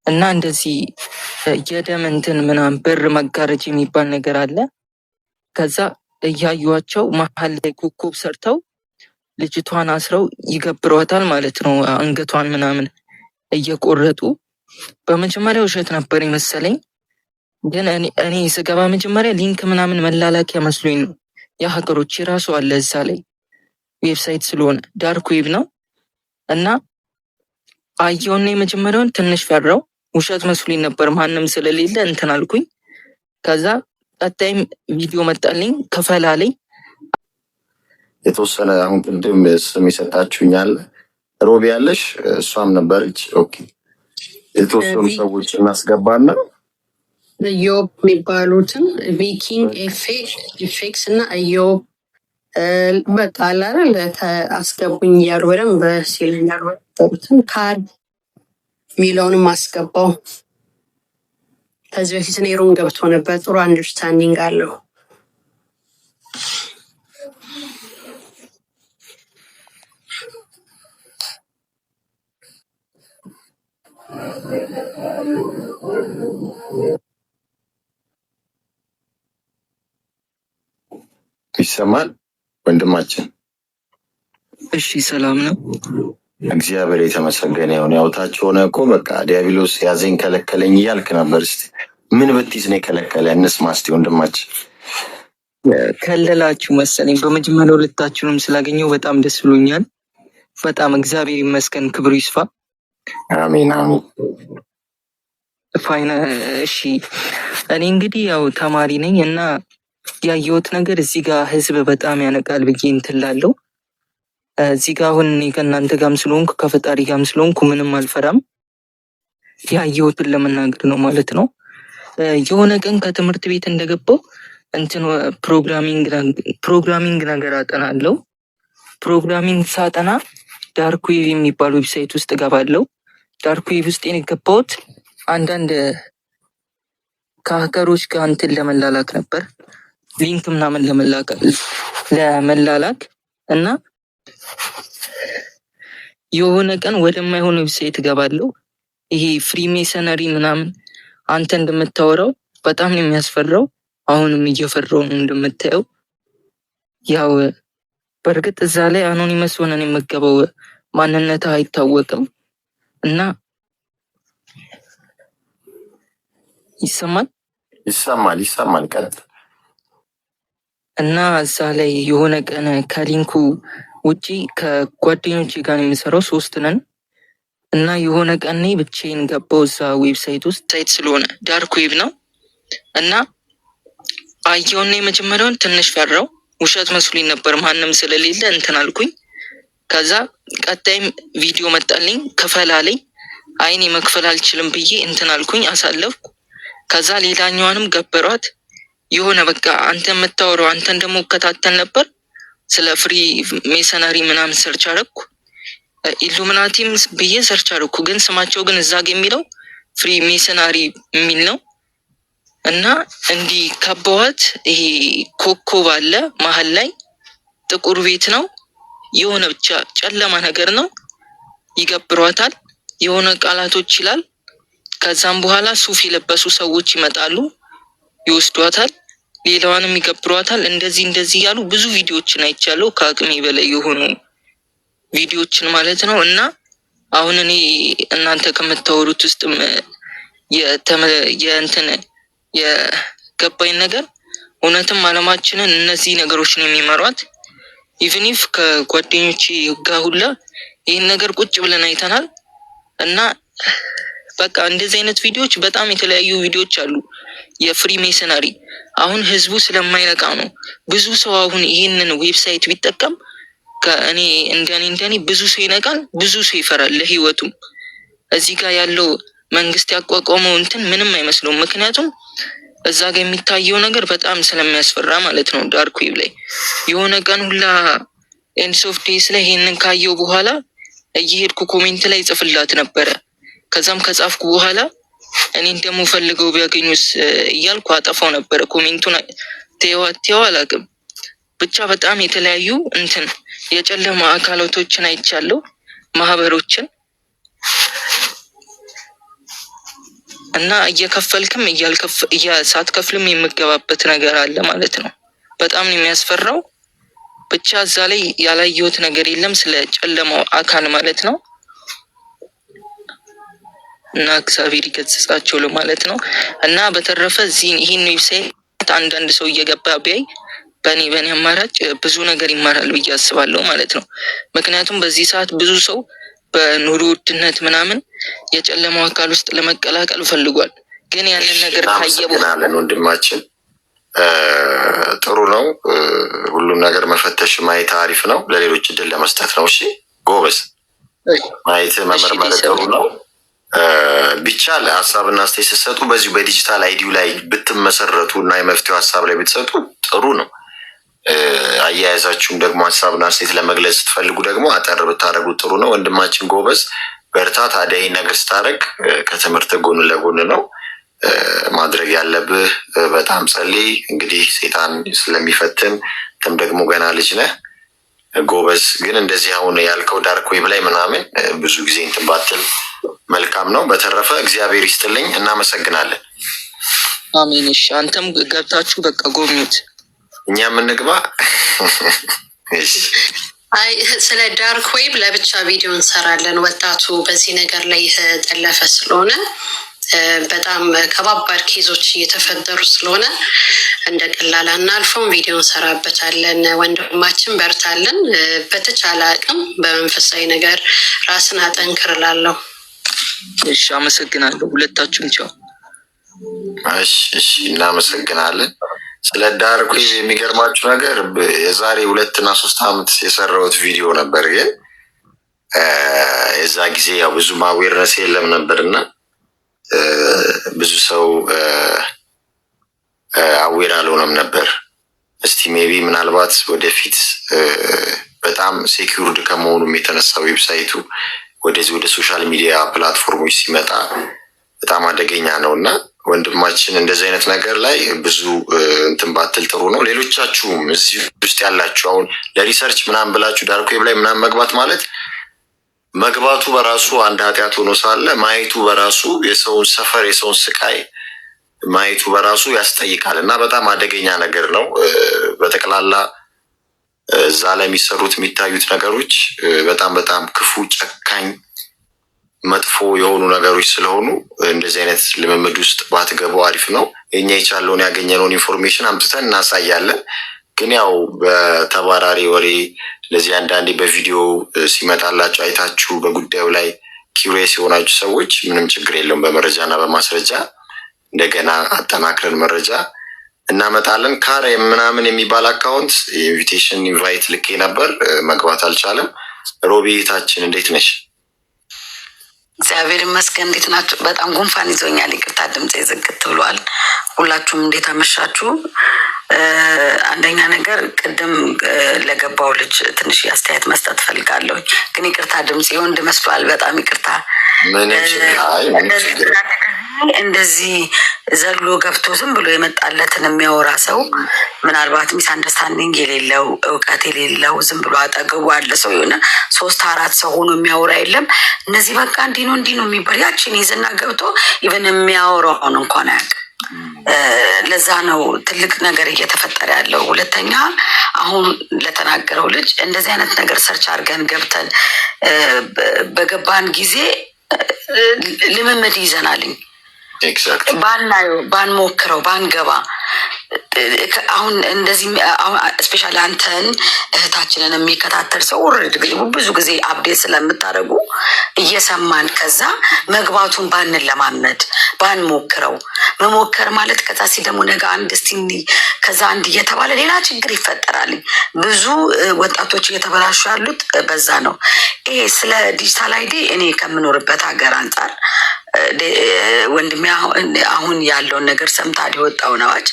እና እንደዚህ የደም እንትን ምናምን በር መጋረጅ የሚባል ነገር አለ። ከዛ እያዩቸው መሀል ላይ ኮከብ ሰርተው ልጅቷን አስረው ይገብሯታል ማለት ነው። አንገቷን ምናምን እየቆረጡ በመጀመሪያ ውሸት ነበር የመሰለኝ፣ ግን እኔ ስገባ መጀመሪያ link ምናምን መላላኪያ መስሎኝ ነው። የሀገሮች የራሱ አለ እዛ ላይ website ስለሆነ dark web ነው። እና አየውና የመጀመሪያውን ትንሽ ፈራው። ውሸት መስሎኝ ነበር፣ ማንም ስለሌለ እንትን አልኩኝ። ከዛ ቀጣይም ቪዲዮ መጣልኝ፣ ክፈል አለኝ። የተወሰነ አሁን ቅድም ስም የሰጣችሁኛል ሮቢ ያለሽ እሷም ነበረች። Okay የተወሰኑ ሰዎች እናስገባና ኢዮብ የሚባሉትን ቪኪንግ ኤፌክስ እና ኢዮብ በቃ አለ አይደል አስገቡኝ እያሉ በደንብ ሲል ነበሩትን ካድ የሚለውንም አስገባው። ከዚህ በፊት እኔ room ገብቶ ነበር። ጥሩ understanding አለው። ይሰማል ወንድማችን? እሺ ሰላም ነው። እግዚአብሔር የተመሰገነ ይሁን። ያው ታች ሆነ እኮ በቃ ዲያብሎስ ያዘኝ ከለከለኝ እያልክ ነበር። እስኪ ምን ብትይዝ ነው የከለከለ? እንስማ እስኪ ወንድማችን። ከለላችሁ መሰለኝ። በመጀመሪያ ሁለታችሁንም ስላገኘው በጣም ደስ ብሎኛል። በጣም እግዚአብሔር ይመስገን፣ ክብሩ ይስፋ። አሜን አሜን። ፋይና እሺ፣ እኔ እንግዲህ ያው ተማሪ ነኝ እና ያየሁት ነገር እዚህ ጋር ህዝብ በጣም ያነቃል ብዬ እንትን እላለሁ። እዚህ ጋር አሁን እኔ ከእናንተ ጋርም ስለሆንኩ ከፈጣሪ ጋርም ስለሆንኩ ምንም አልፈራም። ያየሁትን ለመናገር ነው ማለት ነው። የሆነ ቀን ከትምህርት ቤት እንደገባው እንትን programming ነገር አጠናለሁ። Programming ሳጠና dark web የሚባል website ውስጥ እገባለሁ። Dark web ውስጥ የገባሁት አንዳንድ ከ hacker ኦች ጋር እንትን ለመላላክ ነበር፣ link ምናምን ለመላላክ እና የሆነ ቀን ወደማይሆን website እገባለሁ። ይሄ ፍሪሜሰነሪ ምናምን አንተ እንደምታወራው በጣም ነው የሚያስፈራው። አሁንም እየፈራው ነው እንደምታየው። ያው በእርግጥ እዛ ላይ anonymous ሆነን የምገባው ማንነት አይታወቅም እና ይሰማል ይሰማል ይሰማል። ቀጥል። እና እዛ ላይ የሆነ ቀን ከ link ኡ ውጪ ከጓደኞቼ ጋር ነው የሚሰራው፣ ሶስት ነን እና የሆነ ቀን እኔ ብቻዬን ገባው እዛ website ውስጥ site ስለሆነ dark web ነው እና አየውና የመጀመሪያውን ትንሽ ፈራው። ውሸት መስሎኝ ነበር፣ ማንም ስለሌለ እንትን አልኩኝ። ከዛ ቀጣይም ቪዲዮ መጣልኝ፣ ክፈል አለኝ። አይኔ መክፈል አልችልም ብዬ እንትን አልኩኝ፣ አሳለፍኩ። ከዛ ሌላኛዋንም ገበሯት። የሆነ በቃ አንተ የምታወራው አንተን ደግሞ እከታተል ነበር። ስለ ፍሪ ሜሰነሪ ምናምን search አረኩ፣ ኢሉሚናቲም ብዬ search አረኩ። ግን ስማቸው ግን እዛ ጋ የሚለው ፍሪ ሜሰናሪ የሚል ነው። እና እንዲህ ከበዋት ይሄ ኮከብ አለ መሀል ላይ ጥቁር ቤት ነው። የሆነ ብቻ ጨለማ ነገር ነው። ይገብሯታል። የሆነ ቃላቶች ይላል። ከዛም በኋላ ሱፍ የለበሱ ሰዎች ይመጣሉ፣ ይወስዷታል። ሌላዋንም ይገብሯታል። እንደዚህ እንደዚህ እያሉ ብዙ ቪዲዮዎችን አይቻለሁ፣ ከአቅሜ በላይ የሆኑ ቪዲዮዎችን ማለት ነው። እና አሁን እኔ እናንተ ከምታወሩት ውስጥም የእንትን የገባኝ ነገር እውነትም አለማችንን እነዚህ ነገሮችን የሚመሯት even if ከጓደኞቼ ጋር ሁላ ይህን ነገር ቁጭ ብለን አይተናል። እና በቃ እንደዚህ አይነት ቪዲዮዎች በጣም የተለያዩ ቪዲዮዎች አሉ። የፍሪ ሜሰነሪ አሁን ህዝቡ ስለማይነቃ ነው። ብዙ ሰው አሁን ይህንን website ቢጠቀም ከእኔ እንደኔ እንደኔ ብዙ ሰው ይነቃል፣ ብዙ ሰው ይፈራል ለህይወቱም። እዚህ ጋር ያለው መንግስት ያቋቋመው እንትን ምንም አይመስለውም። ምክንያቱም እዛ ጋር የሚታየው ነገር በጣም ስለሚያስፈራ ማለት ነው። Dark web ላይ የሆነ ቀን ሁላ End of Days ላይ ይሄንን ካየው በኋላ እየሄድኩ comment ላይ ጽፍላት ነበረ። ከዛም ከጻፍኩ በኋላ እኔን ደግሞ ፈልገው ቢያገኙስ እያልኩ አጠፋው ነበረ comment ኡን። ቴዋ አላውቅም ብቻ በጣም የተለያዩ እንትን የጨለማ አካላቶችን አይቻለሁ፣ ማህበሮችን። እና እየከፈልክም ሳትከፍልም የምገባበት ነገር አለ ማለት ነው። በጣም ነው የሚያስፈራው። ብቻ እዛ ላይ ያላየሁት ነገር የለም ስለ ጨለማው አካል ማለት ነው። እና እግዚአብሔር ይገስጻቸው ለማለት ነው። እና በተረፈ እዚህ ይህን website አንዳንድ ሰው እየገባ ቢያይ በእኔ አማራጭ ብዙ ነገር ይማራል ብዬ አስባለሁ ማለት ነው። ምክንያቱም በዚህ ሰዓት ብዙ ሰው በኑሮ ውድነት ምናምን የጨለማው አካል ውስጥ ለመቀላቀል ፈልጓል። ግን ያንን ነገር ካየ በኋላ እናመሰግናለን ወንድማችን። ጥሩ ነው። ሁሉም ነገር መፈተሽ ማየት አሪፍ ነው። ለሌሎች እድል ለመስጠት ነው። እሺ ጎበዝ፣ ማየት መመርመር ጥሩ ነው። ቢቻል ሀሳብና አስተያየት ስትሰጡ በዚሁ በ digital ID ው ላይ ብትመሰረቱ እና የመፍትሄው ሀሳብ ላይ ብትሰጡ ጥሩ ነው። አያያዛችሁም ደግሞ ሀሳብና አስተያየት ለመግለጽ ስትፈልጉ ደግሞ አጠር ብታደርጉት ጥሩ ነው። ወንድማችን ጎበዝ፣ በርታ። ታዲያ ይህን ነገር ስታደርግ ከትምህርት ጎን ለጎን ነው ማድረግ ያለብህ። በጣም ጸልይ። እንግዲህ ሴጣን ስለሚፈትን አንተም ደግሞ ገና ልጅ ነህ። ጎበዝ። ግን እንደዚህ አሁን ያልከው dark web ላይ ምናምን ብዙ ጊዜ እንትን ባትል መልካም ነው። በተረፈ እግዚአብሔር ይስጥልኝ፣ እናመሰግናለን። አሜን። እሺ አንተም ገብታችሁ በቃ ጎብኙት። እኛም እንግባ። እሺ። አይ፣ ስለ dark web ለብቻ ቪዲዮ እንሰራለን። ወጣቱ በዚህ ነገር ላይ የተጠለፈ ስለሆነ፣ በጣም ከባባድ case ኦች እየተፈጠሩ ስለሆነ እንደ ቀላል አናልፈውም። ቪዲዮ እንሰራበታለን። ወንድማችን በርታለን። በተቻለ አቅም በመንፈሳዊ ነገር ራስን አጠንክር እላለሁ። እሺ፣ አመሰግናለሁ። ሁለታችሁም ቻው። እሺ፣ እናመሰግናለን። ስለ dark web የሚገርማችሁ ነገር የዛሬ 2 እና 3 ዓመት የሰራሁት ቪዲዮ ነበር፣ ግን የዛ ጊዜ ያው ብዙ awareness የለም ነበር እና ብዙ ሰው aware አልሆነም ነበር። እስቲ maybe ምናልባት ወደፊት በጣም secured ከመሆኑም የተነሳ website ኡ ወደዚህ ወደ social media platform ኦች ሲመጣ በጣም አደገኛ ነው እና ወንድማችን እንደዚህ አይነት ነገር ላይ ብዙ እንትን ባትል ጥሩ ነው። ሌሎቻችሁም እዚህ ውስጥ ያላችሁ አሁን ለ research ምናምን ብላችሁ dark web ላይ ምናምን መግባት ማለት መግባቱ በራሱ አንድ ኃጢአት ሆኖ ሳለ ማየቱ በራሱ የሰውን suffer የሰውን ስቃይ ማየቱ በራሱ ያስጠይቃል እና በጣም አደገኛ ነገር ነው። በጠቅላላ እዛ ላይ የሚሰሩት የሚታዩት ነገሮች በጣም በጣም ክፉ፣ ጨካኝ፣ መጥፎ የሆኑ ነገሮች ስለሆኑ እንደዚህ አይነት ልምምድ ውስጥ ባትገቡ አሪፍ ነው። እኛ የቻለውን ያገኘነውን information አምጥተን እናሳያለን። ግን ያው በተባራሪ ወሬ ለዚህ አንዳንዴ በቪዲዮ ሲመጣላችሁ አይታችሁ በጉዳዩ ላይ curious የሆናችሁ ሰዎች ምንም ችግር የለውም። በመረጃ እና በማስረጃ እንደገና አጠናክረን መረጃ እናመጣለን። ካር ምናምን የሚባል account invitation invite ልኬ ነበር፣ መግባት አልቻለም። ሮቢ እህታችን እንዴት ነሽ? እግዚአብሔር ይመስገን። እንዴት ናችሁ? በጣም ጉንፋን ይዞኛል። ይቅርታ ድምፄ ዝግት ብሏል። ሁላችሁም እንዴት አመሻችሁ? አንደኛ ነገር ቅድም ለገባው ልጅ ትንሽ አስተያየት መስጠት ፈልጋለሁ። ግን ይቅርታ ድምፅ የወንድ መስሏል። በጣም ይቅርታ። ምንም ችግር አይ ምንም ችግር እንደዚህ ዘሎ ገብቶ ዝም ብሎ የመጣለትን የሚያወራ ሰው ምናልባት misunderstanding የሌለው፣ እውቀት የሌለው፣ ዝም ብሎ አጠገቡ ያለ ሰው የሆነ ሶስት አራት ሰው ሆኖ የሚያወራ የለም። እነዚህ በቃ እንዲህ ነው እንዲህ ነው የሚባል ያችን ይዝና ገብቶ even የሚያወራውን እንኳን አያውቅም። ለዛ ነው ትልቅ ነገር እየተፈጠረ ያለው። ሁለተኛ አሁን ለተናገረው ልጅ እንደዚህ አይነት ነገር search አድርገን ገብተን በገባን ጊዜ ልምምድ ይዘናልኝ። ባናየው፣ ባንሞክረው፣ ባንገባ አሁን እንደዚህ especially አንተን እህታችንን የሚከታተል ሰው already ብዙ ጊዜ update ስለምታደርጉ እየሰማን ከዛ መግባቱን ባንለማመድ፣ ባንሞክረው፣ መሞከር ማለት ከዛ ሲ ደግሞ ነገ አንድ እስቲ ከዛ አንድ እየተባለ ሌላ ችግር ይፈጠራል። ብዙ ወጣቶች እየተበላሹ ያሉት በዛ ነው። ይሄ ስለ digital ID እኔ ከምኖርበት ሀገር አንጻር ወንድሜ አሁን ያለውን ነገር ሰምታል። የወጣውን አዋጅ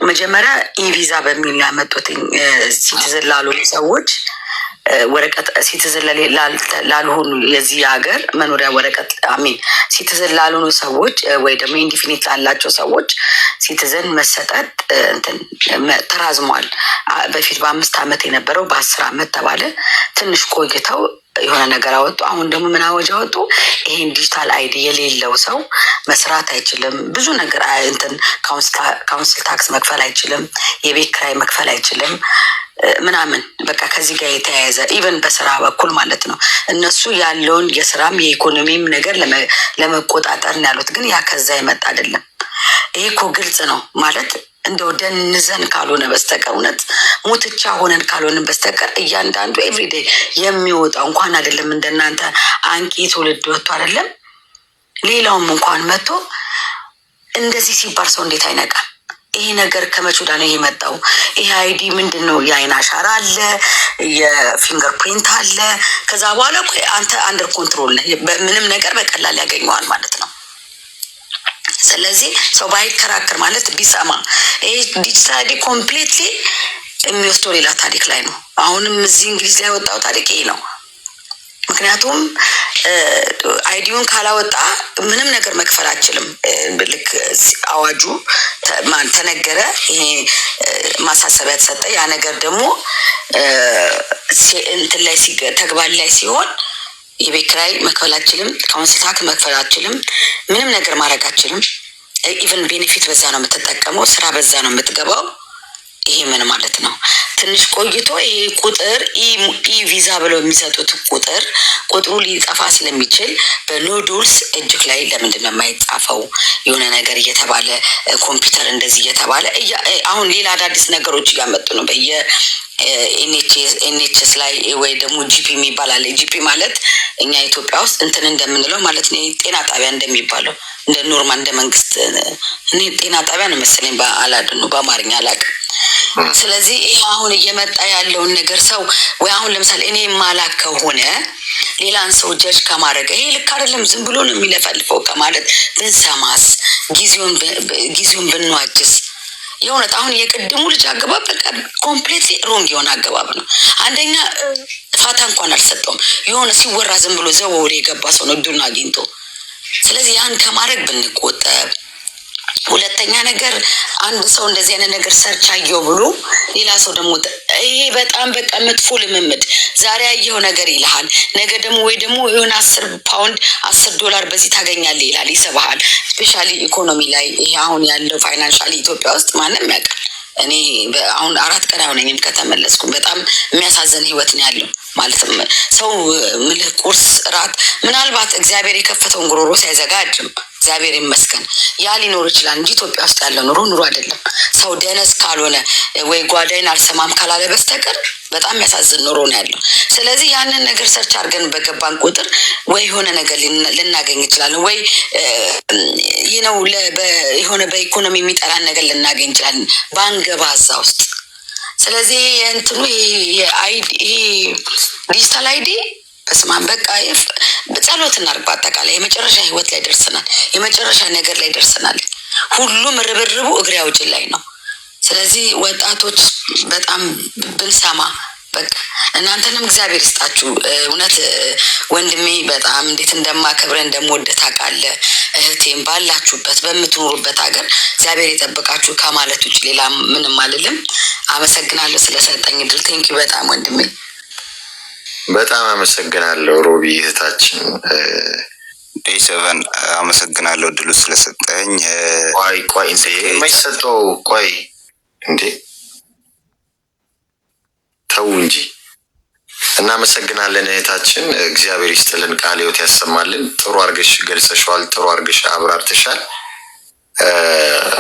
መጀመሪያ e-visa በሚል ያመጡት citizen ላልሆኑ ሰዎች ወረቀት፣ citizen ላልሆኑ የዚህ ሀገር መኖሪያ ወረቀት፣ I mean citizen ላልሆኑ ሰዎች ወይ ደግሞ indefinite ላላቸው ሰዎች citizen መሰጠት እንትን ተራዝሟል። በፊት በ5 ዓመት የነበረው በ10 ዓመት ተባለ። ትንሽ ቆይተው የሆነ ነገር አወጡ። አሁን ደግሞ ምን አዋጅ አወጡ? ይሄን digital ID የሌለው ሰው መስራት አይችልም። ብዙ ነገር እንትን council tax መክፈል አይችልም። የቤት ኪራይ መክፈል አይችልም ምናምን፣ በቃ ከዚህ ጋር የተያያዘ even በስራ በኩል ማለት ነው። እነሱ ያለውን የስራም የኢኮኖሚም ነገር ለመቆጣጠር ነው ያሉት። ግን ያ ከዛ የመጣ አይደለም። ይሄ እኮ ግልጽ ነው፣ ማለት እንደው ደንዘን ካልሆነ በስተቀር፣ እውነት ሙትቻ ሆነን ካልሆንን በስተቀር፣ እያንዳንዱ everyday የሚወጣው እንኳን አይደለም እንደናንተ አንቂ ትውልድ ወጥቶ አይደለም፣ ሌላውም እንኳን መጥቶ እንደዚህ ሲባል ሰው እንዴት አይነቃም? ይሄ ነገር ከመቼ ወዲህ ነው የመጣው? ይሄ ID ምንድን ነው? የአይን አሻራ አለ፣ የ fingerprint አለ። ከዛ በኋላ እኮ አንተ under control ነህ። ምንም ነገር በቀላል ያገኘዋል ማለት ነው። ስለዚህ ሰው ባይከራከር፣ ማለት ቢሰማ፣ ይሄ digital ID completely የሚወስደው ሌላ ታሪክ ላይ ነው። አሁንም እዚህ እንግሊዝ ላይ የወጣው ታሪክ ይሄ ነው። ምክንያቱም ID ውን ካላወጣ ምንም ነገር መክፈል አችልም። ልክ አዋጁ ማን ተነገረ፣ ይሄ ማሳሰቢያ ተሰጠ። ያ ነገር ደግሞ እንትን ላይ ተግባር ላይ ሲሆን የቤት ኪራይ መክፈል አችልም፣ council tax መክፈል አችልም፣ ምንም ነገር ማድረግ አችልም። Even benefit በዛ ነው የምትጠቀመው፣ ስራ በዛ ነው የምትገባው። ይሄ ምን ማለት ነው? ትንሽ ቆይቶ ይሄ ቁጥር e-visa ብለው የሚሰጡት ቁጥር፣ ቁጥሩ ሊጠፋ ስለሚችል በ noodles እጅህ ላይ ለምንድን ነው የማይጻፈው? የሆነ ነገር እየተባለ፣ ኮምፒውተር እንደዚህ እየተባለ፣ አሁን ሌላ አዳዲስ ነገሮች እያመጡ ነው። በየ NHS ላይ ወይ ደግሞ GP የሚባል አለ። GP ማለት እኛ ኢትዮጵያ ውስጥ እንትን እንደምንለው ማለት ነው፣ ጤና ጣቢያ እንደሚባለው፣ እንደ normal እንደ መንግስት፣ እኔ ጤና ጣቢያ ነው መሰለኝ በአላድኑ በአማርኛ አላውቅም። ስለዚህ ይህ አሁን እየመጣ ያለውን ነገር ሰው ወይ አሁን ለምሳሌ እኔ የማላክ ከሆነ ሌላን ሰው judge ከማድረግ፣ ይሄ ልክ አይደለም፣ ዝም ብሎ ነው የሚለፈልፈው ከማለት ብንሰማስ፣ ጊዜውን ብንዋጅስ? የእውነት አሁን የቅድሙ ልጅ አገባብ በቃ completely wrong የሆነ አገባብ ነው። አንደኛ ፋታ እንኳን አልሰጠውም። የሆነ ሲወራ ዝም ብሎ ዘው ወደ የገባ ሰው ነው እድሉን አግኝቶ። ስለዚህ ያን ከማድረግ ብንቆጠብ። ሁለተኛ ነገር አንድ ሰው እንደዚህ አይነት ነገር search አየው ብሎ ሌላ ሰው ደግሞ፣ ይሄ በጣም በቃ መጥፎ ልምምድ፣ ዛሬ ያየኸው ነገር ይልሃል፣ ነገ ደግሞ ወይ ደግሞ የሆነ 10 ፓውንድ 10 ዶላር በዚህ ታገኛለህ ይላል፣ ይስብሃል። Especially ኢኮኖሚ ላይ ይሄ አሁን ያለው financially ኢትዮጵያ ውስጥ ማንም ያውቃል። እኔ አሁን 4 ቀን አይሆነኝም ከተመለስኩ። በጣም የሚያሳዝን ህይወት ነው ያለው። ማለትም ሰው ምልህ ቁርስ፣ እራት፣ ምናልባት እግዚአብሔር የከፈተውን ጉሮሮ ሳይዘጋ አያድርም። እግዚአብሔር ይመስገን ያ ሊኖር ይችላል እንጂ ኢትዮጵያ ውስጥ ያለው ኑሮ ኑሮ አይደለም። ሰው ደነዝ ካልሆነ ወይ ጓዳይን አልሰማም ካላለ በስተቀር በጣም የሚያሳዝን ኑሮ ነው ያለው። ስለዚህ ያንን ነገር search አድርገን በገባን ቁጥር ወይ የሆነ ነገር ልናገኝ እንችላለን፣ ወይ ይህ ነው የሆነ በኢኮኖሚ የሚጠራን ነገር ልናገኝ እንችላለን ባንገባ እዛ ውስጥ። ስለዚህ የእንትኑ ይሄ digital ID በስማም በቃ ጸሎት እናድርግ። በአጠቃላይ የመጨረሻ ህይወት ላይ ደርሰናል። የመጨረሻ ነገር ላይ ደርሰናል። ሁሉም ርብርቡ እግሬ አውጭን ላይ ነው። ስለዚህ ወጣቶች በጣም ብንሰማ፣ በቃ እናንተንም እግዚአብሔር ይስጣችሁ። እውነት ወንድሜ በጣም እንዴት እንደማከብረ እንደምወደ ታውቃለህ። እህቴም ባላችሁበት በምትኖሩበት ሀገር እግዚአብሔር የጠበቃችሁ ከማለት ውጭ ሌላ ምንም አልልም። አመሰግናለሁ ስለሰጠኝ እድል። Thank you በጣም ወንድሜ። በጣም አመሰግናለሁ ሮቢ እህታችን። Day seven፣ አመሰግናለሁ እድሉ ስለሰጠኝ። ቆይ ቆይ፣ እንዴ የማይሰጠው፣ ቆይ እንዴ፣ ተው እንጂ። እናመሰግናለን እህታችን፣ እግዚአብሔር ይስጥልን፣ ቃለ ሕይወት ያሰማልን። ጥሩ አርገሽ ገልጸሸዋል፣ ጥሩ አርገሽ አብራርተሻል።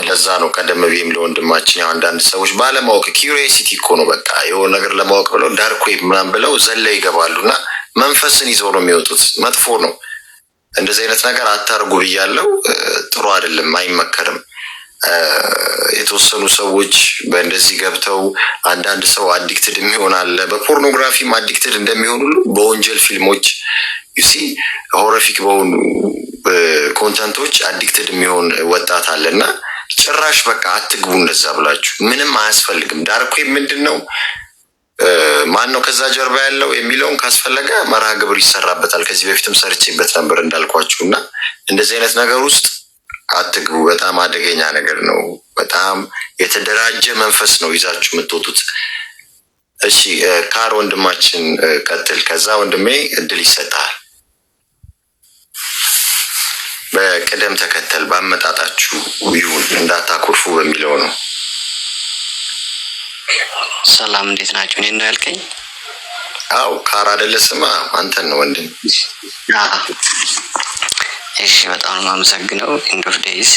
ለዛ ነው ቀደም ብዬም ለወንድማችን፣ ያው አንዳንድ ሰዎች ባለማወቅ፣ curiosity እኮ ነው፣ በቃ የሆነ ነገር ለማወቅ ብለው dark web ምናምን ብለው ዘለው ይገባሉ እና መንፈስን ይዘው ነው የሚወጡት። መጥፎ ነው። እንደዚህ አይነት ነገር አታርጉ ብያለው። ጥሩ አይደለም፣ አይመከርም። የተወሰኑ ሰዎች በእንደዚህ ገብተው አንዳንድ ሰው addicted የሚሆን አለ። በ pornography ም addicted እንደሚሆን ሁሉ በወንጀል ፊልሞች፣ you see፣ horrific በሆኑ content ኦች addicted የሚሆን ወጣት አለ እና ጭራሽ በቃ አትግቡ እንደዛ ብላችሁ፣ ምንም አያስፈልግም። Dark web ምንድን ነው፣ ማን ነው ከዛ ጀርባ ያለው የሚለውን ካስፈለገ መርሃ ግብር ይሰራበታል። ከዚህ በፊትም ሰርቼበት ነበር እንዳልኳችሁ እና እንደዚህ አይነት ነገር ውስጥ አትግቡ። በጣም አደገኛ ነገር ነው። በጣም የተደራጀ መንፈስ ነው ይዛችሁ የምትወጡት። እሺ ካር ወንድማችን ቀጥል። ከዛ ወንድሜ እድል ይሰጣል። በቅደም ተከተል ባመጣጣችሁ ይሁን እንዳታኮርፉ በሚለው ነው። ሰላም እንዴት ናቸው? እኔን ነው ያልከኝ? አው ካር አይደለ ስማ፣ አንተን ነው ወንድም። እሺ በጣም ነው የማመሰግነው። End of Days፣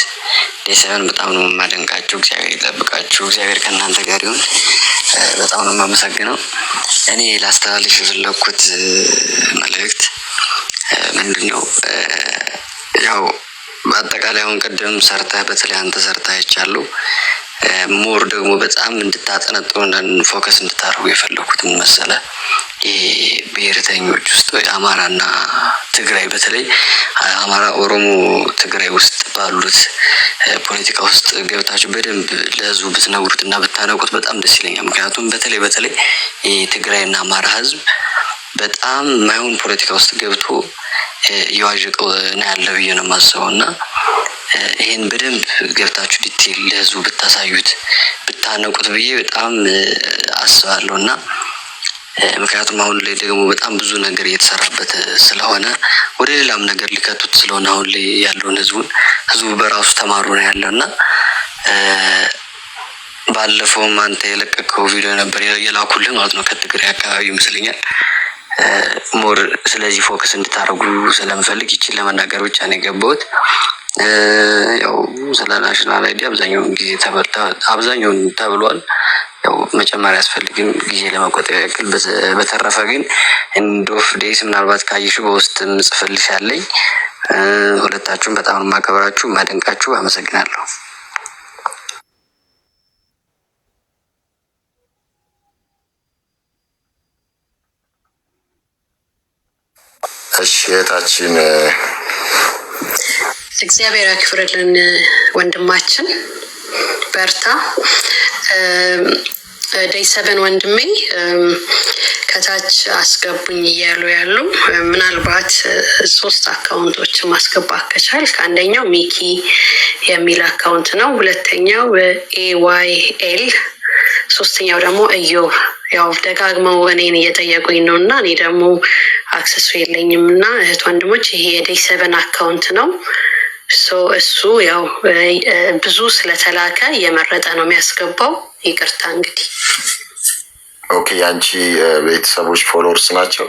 Day Seven በጣም ነው የማደንቃችሁ። እግዚአብሔር ይጠብቃችሁ። እግዚአብሔር ከእናንተ ጋር ይሁን። በጣም ነው የማመሰግነው። እኔ ላስተላልፍ የፈለግኩት መልእክት ምንድን ነው? ያው በአጠቃላይ አሁን ቅድም ሰርተህ፣ በተለይ አንተ ሰርተህ አይቻለሁ። More ደግሞ በጣም እንድታጠነጥኑ፣ focus እንድታደርጉ የፈለግኩት ምን መሰለህ? ይሄ ብሔርተኞች ውስጥ ወይ አማራና ትግራይ፣ በተለይ አማራ፣ ኦሮሞ፣ ትግራይ ውስጥ ባሉት ፖለቲካ ውስጥ ገብታችሁ በደንብ ለህዝቡ ብትነግሩት እና ብታነቁት በጣም ደስ ይለኛል። ምክንያቱም በተለይ በተለይ ይህ ትግራይና አማራ ህዝብ በጣም ማይሆን ፖለቲካ ውስጥ ገብቶ እየዋዠቀው ነው ያለ ብዬ ነው የማስበው። እና ይህን በደንብ ገብታችሁ detail ለህዝቡ ብታሳዩት፣ ብታነቁት ብዬ በጣም አስባለሁ። እና ምክንያቱም አሁን ላይ ደግሞ በጣም ብዙ ነገር እየተሰራበት ስለሆነ፣ ወደ ሌላም ነገር ሊከቱት ስለሆነ፣ አሁን ላይ ያለውን ህዝቡን ህዝቡ በራሱ ተማሩ ነው ያለው። እና ባለፈውም አንተ የለቀቀው ቪዲዮ ነበር የላኩልህ ማለት ነው፣ ከትግራይ አካባቢ ይመስለኛል። More ስለዚህ focus እንድታደርጉ ስለምፈልግ ይችን ለመናገር ብቻ ነው የገባሁት። ያው ስለ national ID አብዛኛውን ጊዜ አብዛኛውን ተብሏል። ያው መጨመር አያስፈልግም ጊዜ ለመቆጠብ ያክል። በተረፈ ግን End of Days ምናልባት ካየሹ በውስጥ ምጽፍልሽ ያለኝ። ሁለታችሁም በጣም ነው የማከብራችሁ፣ የማደንቃችሁ። አመሰግናለሁ። እሺ እህታችን። እግዚአብሔር ያክብርልን ወንድማችን፣ በርታ። Day Seven ወንድሜ፣ ከታች አስገቡኝ እያሉ ያሉ ምናልባት ሶስት account ኦችን ማስገባት ከቻልክ፣ አንደኛው ሚኪ የሚል account ነው። ሁለተኛው AYL፣ ሶስተኛው ደግሞ እዮብ። ያው ደጋግመው እኔን እየጠየቁኝ ነው እና እኔ ደግሞ access ኡ የለኝም። እና እህት ወንድሞች፣ ይሄ የ Day Seven account ነው። So እሱ ያው ብዙ ስለተላከ እየመረጠ ነው የሚያስገባው። ይቅርታ እንግዲህ። Okay፣ የአንቺ ቤተሰቦች followers ናቸው?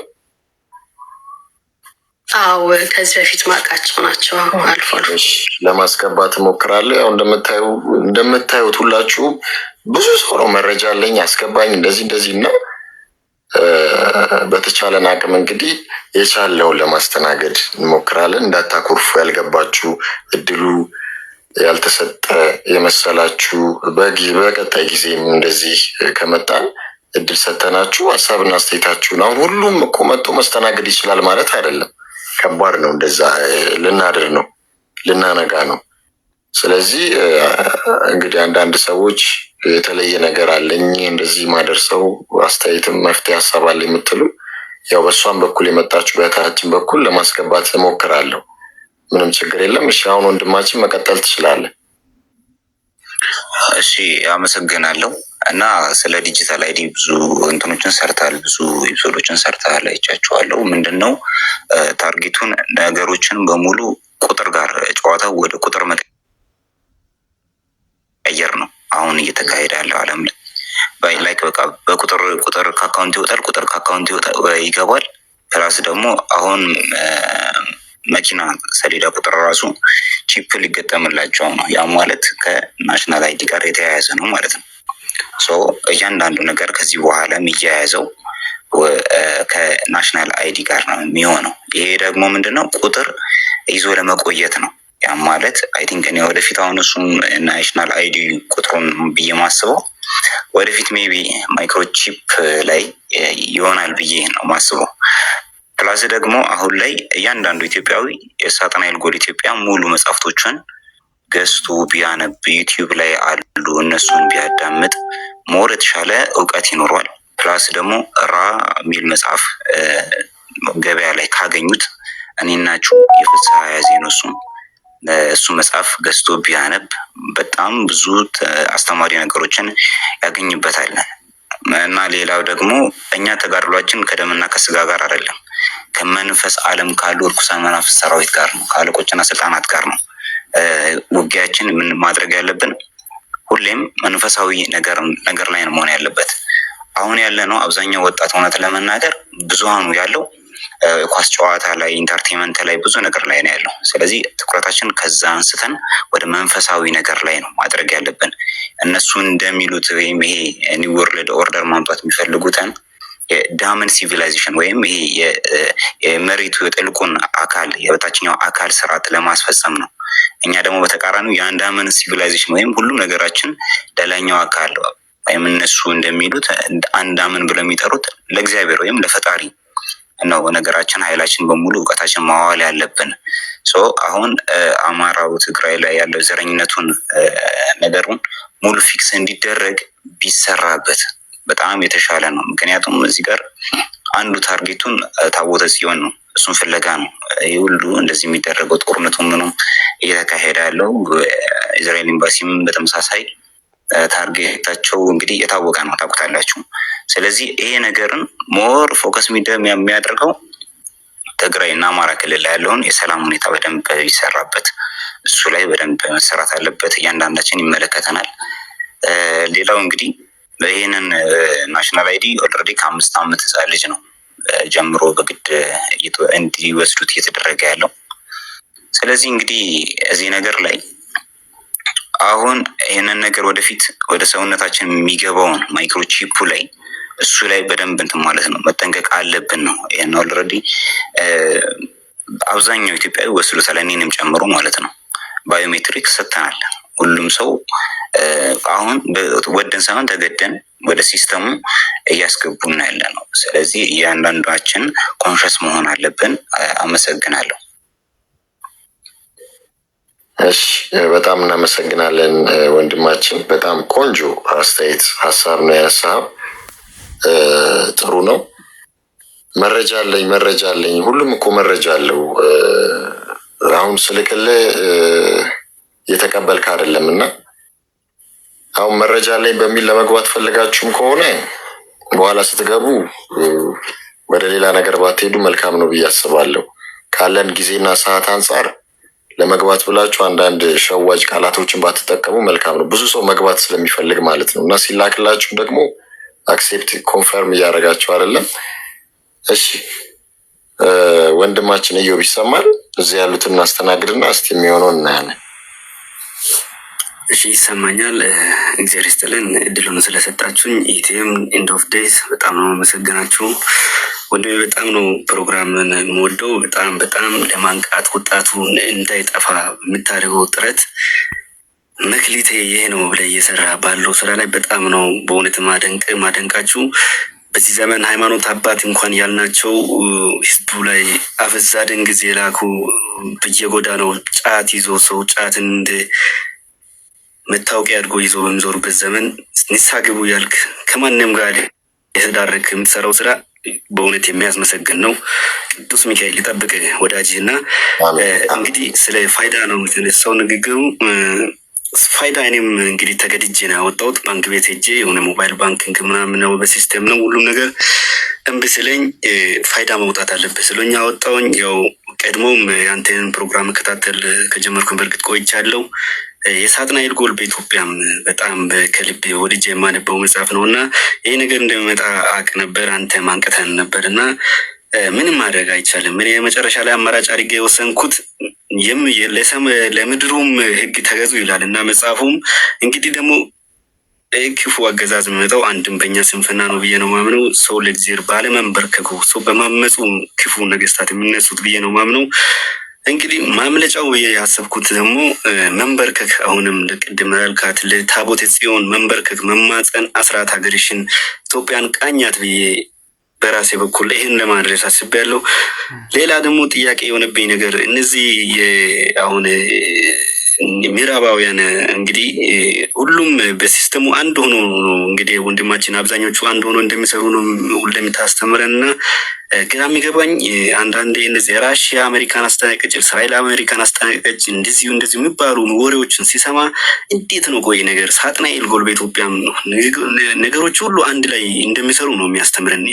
አው፣ ከዚህ በፊት ማውቃቸው ናቸው። አልፎ አልፎ። ለማስገባት እሞክራለሁ። ያው እንደምታዩት ሁላችሁ ብዙ ሰው ነው መረጃ አለኝ አስገባኝ እንደዚህ እንደዚህ እና በተቻለን አቅም እንግዲህ የቻለውን ለማስተናገድ እንሞክራለን። እንዳታኮርፉ፣ ያልገባችሁ፣ እድሉ ያልተሰጠ የመሰላችሁ፣ በቀጣይ ጊዜም እንደዚህ ከመጣን እድል ሰተናችሁ ሀሳብና አስተያየታችሁን፣ አሁን ሁሉም እኮ መጥቶ መስተናገድ ይችላል ማለት አይደለም። ከባድ ነው። እንደዛ ልናድር ነው፣ ልናነጋ ነው። ስለዚህ እንግዲህ አንዳንድ ሰዎች የተለየ ነገር አለኝ፣ እንደዚህ ማደርሰው አስተያየትም መፍትሄ ሀሳብ አለ የምትሉ፣ ያው በእሷም በኩል የመጣችሁ በእህታችን በኩል ለማስገባት እሞክራለሁ። ምንም ችግር የለም። እሺ አሁን ወንድማችን መቀጠል ትችላለህ። እሺ አመሰግናለሁ። እና ስለ digital ID ብዙ እንትኖችን ሰርተሃል፣ ብዙ episode ኦችን ሰርተሃል፣ አይቻቸዋለሁ። ምንድን ነው target ኡን ነገሮችን በሙሉ ቁጥር ጋር ጨዋታው ወደ ቁጥር መቀየር ነው አሁን እየተካሄደ ያለው ዓለም ላይ። Like በቃ በቁጥር ቁጥር ከ account ይወጣል፣ ቁጥር ከ account ይገባል። Plus ደግሞ አሁን መኪና ሰሌዳ ቁጥር ራሱ chip ሊገጠምላቸው ነው። ያ ማለት ከ national ID ጋር የተያያዘ ነው ማለት ነው። So እያንዳንዱ ነገር ከዚህ በኋላ የሚያያዘው ከ national ID ጋር ነው የሚሆነው። ይሄ ደግሞ ምንድነው? ቁጥር ይዞ ለመቆየት ነው። ያም ማለት I think እኔ ወደፊት አሁን እሱም national ID ቁጥሩን ብዬ ማስበው ወደፊት maybe microchip ላይ ይሆናል ብዬ ነው ማስበው። Plus ደግሞ አሁን ላይ እያንዳንዱ ኢትዮጵያዊ የሳጥናኤል ጎል ኢትዮጵያ ሙሉ መጽሐፍቶችን ገዝቶ ቢያነብ፣ YouTube ላይ አሉ፣ እነሱን ቢያዳምጥ more የተሻለ እውቀት ይኖረዋል። Plus ደግሞ ራ የሚል መጽሐፍ ገበያ ላይ ካገኙት እኔናችሁ የፍስሐ ያዜ ነው፣ እሱም እሱ መጽሐፍ ገዝቶ ቢያነብ በጣም ብዙ አስተማሪ ነገሮችን ያገኝበታል። እና ሌላው ደግሞ እኛ ተጋድሏችን ከደምና ከስጋ ጋር አይደለም፣ ከመንፈስ ዓለም ካሉ እርኩሳን መናፍስት ሰራዊት ጋር ነው፣ ከአለቆችና ስልጣናት ጋር ነው። ውጊያችን ምን ማድረግ ያለብን ሁሌም መንፈሳዊ ነገር ላይ ነው መሆን ያለበት። አሁን ያለ ነው አብዛኛው ወጣት እውነት ለመናገር ብዙሃኑ ያለው ኳስ ጨዋታ ላይ፣ entertainment ላይ፣ ብዙ ነገር ላይ ነው ያለው። ስለዚህ ትኩረታችን ከዛ አንስተን ወደ መንፈሳዊ ነገር ላይ ነው ማድረግ ያለብን። እነሱ እንደሚሉት ወይም ይሄ new world order ማምጣት የሚፈልጉትን የ demon civilization ወይም ይሄ የመሬቱ የጥልቁን አካል የበታችኛው አካል ስርዓት ለማስፈጸም ነው። እኛ ደግሞ በተቃራኒው የአንድ demon civilization ወይም ሁሉም ነገራችን ለላይኛው አካል ወይም እነሱ እንደሚሉት አንድ demon ብለው የሚጠሩት ለእግዚአብሔር ወይም ለፈጣሪ ነው ነገራችን፣ ኃይላችን በሙሉ እውቀታችን ማዋል ያለብን። So አሁን አማራው ትግራይ ላይ ያለው ዘረኝነቱን ነገሩን ሙሉ fix እንዲደረግ ቢሰራበት በጣም የተሻለ ነው። ምክንያቱም እዚህ ጋር አንዱ target ኡን ታቦተ ጽዮን ነው። እሱን ፍለጋ ነው ይህ ሁሉ እንደዚህ የሚደረገው፣ ጦርነቱ ምኑም እየተካሄደ ያለው። እስራኤል ኤምባሲም በተመሳሳይ target ኣቸው እንግዲህ የታወቀ ነው፣ ታውቁታላችሁ። ስለዚህ ይሄ ነገርን more focus የሚያደርገው ትግራይ እና አማራ ክልል ላይ ያለውን የሰላም ሁኔታ በደንብ ይሰራበት፣ እሱ ላይ በደንብ መሰራት አለበት። እያንዳንዳችን ይመለከተናል። ሌላው እንግዲህ ይህንን national ID already ከ5 ዓመት ህፃን ልጅ ነው ጀምሮ በግድ እንዲወስዱት እየተደረገ ያለው። ስለዚህ እንግዲህ እዚህ ነገር ላይ አሁን ይህንን ነገር ወደፊት ወደ ሰውነታችን የሚገባውን microchip ኡ ላይ እሱ ላይ በደንብ እንትን ማለት ነው፣ መጠንቀቅ አለብን ነው። ይህን already አብዛኛው ኢትዮጵያዊ ወስዶታል፣ እኔንም ጨምሮ ማለት ነው። Biometric ሰጥተናል። ሁሉም ሰው አሁን ወደን ሳይሆን ተገደን ወደ system ኡ እያስገቡና ያለ ነው። ስለዚህ እያንዳንዳችን conscious መሆን አለብን። አመሰግናለሁ። እሺ፣ በጣም እናመሰግናለን ወንድማችን። በጣም ቆንጆ አስተያየት ሀሳብ ነው ያነሳኸው። ጥሩ ነው። መረጃ አለኝ፣ መረጃ አለኝ። ሁሉም እኮ መረጃ አለው። አሁን ስልክልህ እየተቀበልክ አይደለም እና አሁን መረጃ አለኝ በሚል ለመግባት ፈልጋችሁም ከሆነ በኋላ ስትገቡ ወደ ሌላ ነገር ባትሄዱ መልካም ነው ብዬ አስባለሁ። ካለን ጊዜና ሰዓት አንጻር ለመግባት ብላችሁ አንዳንድ ሸዋጅ ቃላቶችን ባትጠቀሙ መልካም ነው። ብዙ ሰው መግባት ስለሚፈልግ ማለት ነው እና ሲላክላችሁም ደግሞ accept confirm እያደረጋችሁ አይደለም። እሺ፣ ወንድማችን እዮብ ይሰማል? እዚህ ያሉትን እናስተናግድና እስቲ የሚሆነውን እናያለን። እሺ፣ ይሰማኛል። እግዚአብሔር ይስጥልን እድሉን ስለሰጣችሁኝ። ኢቲኤም End of Days በጣም ነው አመሰግናችሁ ወንድሜ። በጣም ነው ፕሮግራምን የምወደው። በጣም በጣም ለማንቃት ወጣቱ እንዳይጠፋ የምታደርገው ጥረት መክሊቴ ይሄ ነው ብለህ እየሰራ ባለው ስራ ላይ በጣም ነው በእውነት ማደንቃችሁ። በዚህ ዘመን ሃይማኖት አባት እንኳን ያልናቸው ህዝቡ ላይ አፍዝ አደንግዝ የላኩ፣ በየጎዳናው ጫት ይዞ ሰው ጫት እንደ መታወቂያ አድርጎ ይዞ በሚዞሩበት ዘመን ንስሐ ግቡ ያልክ፣ ከማንም ጋር የተዳረክ የምትሰራው ስራ በእውነት የሚያስመሰግን ነው። ቅዱስ ሚካኤል ይጠብቅ ወዳጅ። እና እንግዲህ ስለ ፋይዳ ነው የተነሳው ንግግሩ። ፋይዳ እኔም እንግዲህ ተገድጄ ነው ያወጣሁት። ባንክ ቤት ሄጄ የሆነ mobile banking ምናምን ነው፣ በ system ነው ሁሉም ነገር፣ እምቢ ስለኝ ፋይዳ መውጣት አለብህ ስለኝ አወጣሁኝ። ያው ቀድሞም ያንተን ፕሮግራም መከታተል ከጀመርኩኝ በእርግጥ ቆይቻለሁ። የሳጥናኤል ጎል በኢትዮጵያም በጣም ከልቤ ወድጄ የማነበው መጽሐፍ ነው እና ይህ ነገር እንደሚመጣ አቅ ነበር። አንተ ማንቀተን ነበር እና ምንም ማድረግ አይቻልም። እኔ የመጨረሻ ላይ አማራጭ አድርጌ የወሰንኩት ለምድሩም ሕግ ተገዙ ይላል እና መጽሐፉም እንግዲህ ደግሞ ክፉ አገዛዝ የሚመጣው አንድም በእኛ ስንፍና ነው ብዬ ነው ማምነው። ሰው ለእግዚአብሔር ባለመንበርከኩ፣ ሰው በማመፁ ክፉ ነገስታት የሚነሱት ብዬ ነው ማምነው። እንግዲህ ማምለጫው ብዬ ያሰብኩት ደግሞ መንበርከክ፣ አሁንም ቅድም ያልካት ለታቦተ ጽዮን መንበርከክ፣ መማፀን፣ አስራት ሀገርሽን ኢትዮጵያን ቃኛት ብዬ በራሴ በኩል ይህን ለማድረስ አስቤያለሁ። ሌላ ደግሞ ጥያቄ የሆነብኝ ነገር እነዚህ አሁን ምዕራባውያን እንግዲህ ሁሉም በ system ኡ አንድ ሆኖ ነው፣ እንግዲህ ወንድማችን አብዛኞቹ አንድ ሆኖ እንደሚሰሩ ነው ሁሌም ታስተምረን እና ግራ የሚገባኝ አንዳንዴ እንደዚህ ራሽያ አሜሪካን አስጠነቀቀች፣ እስራኤል አሜሪካን አስጠነቀቀች፣ እንደዚሁ እንደዚሁ የሚባሉ ወሬዎችን ሲሰማ እንዴት ነው ቆይ ነገር ሳጥናኤል ጎል በኢትዮጵያም ነገሮች ሁሉ አንድ ላይ እንደሚሰሩ ነው የሚያስተምረን።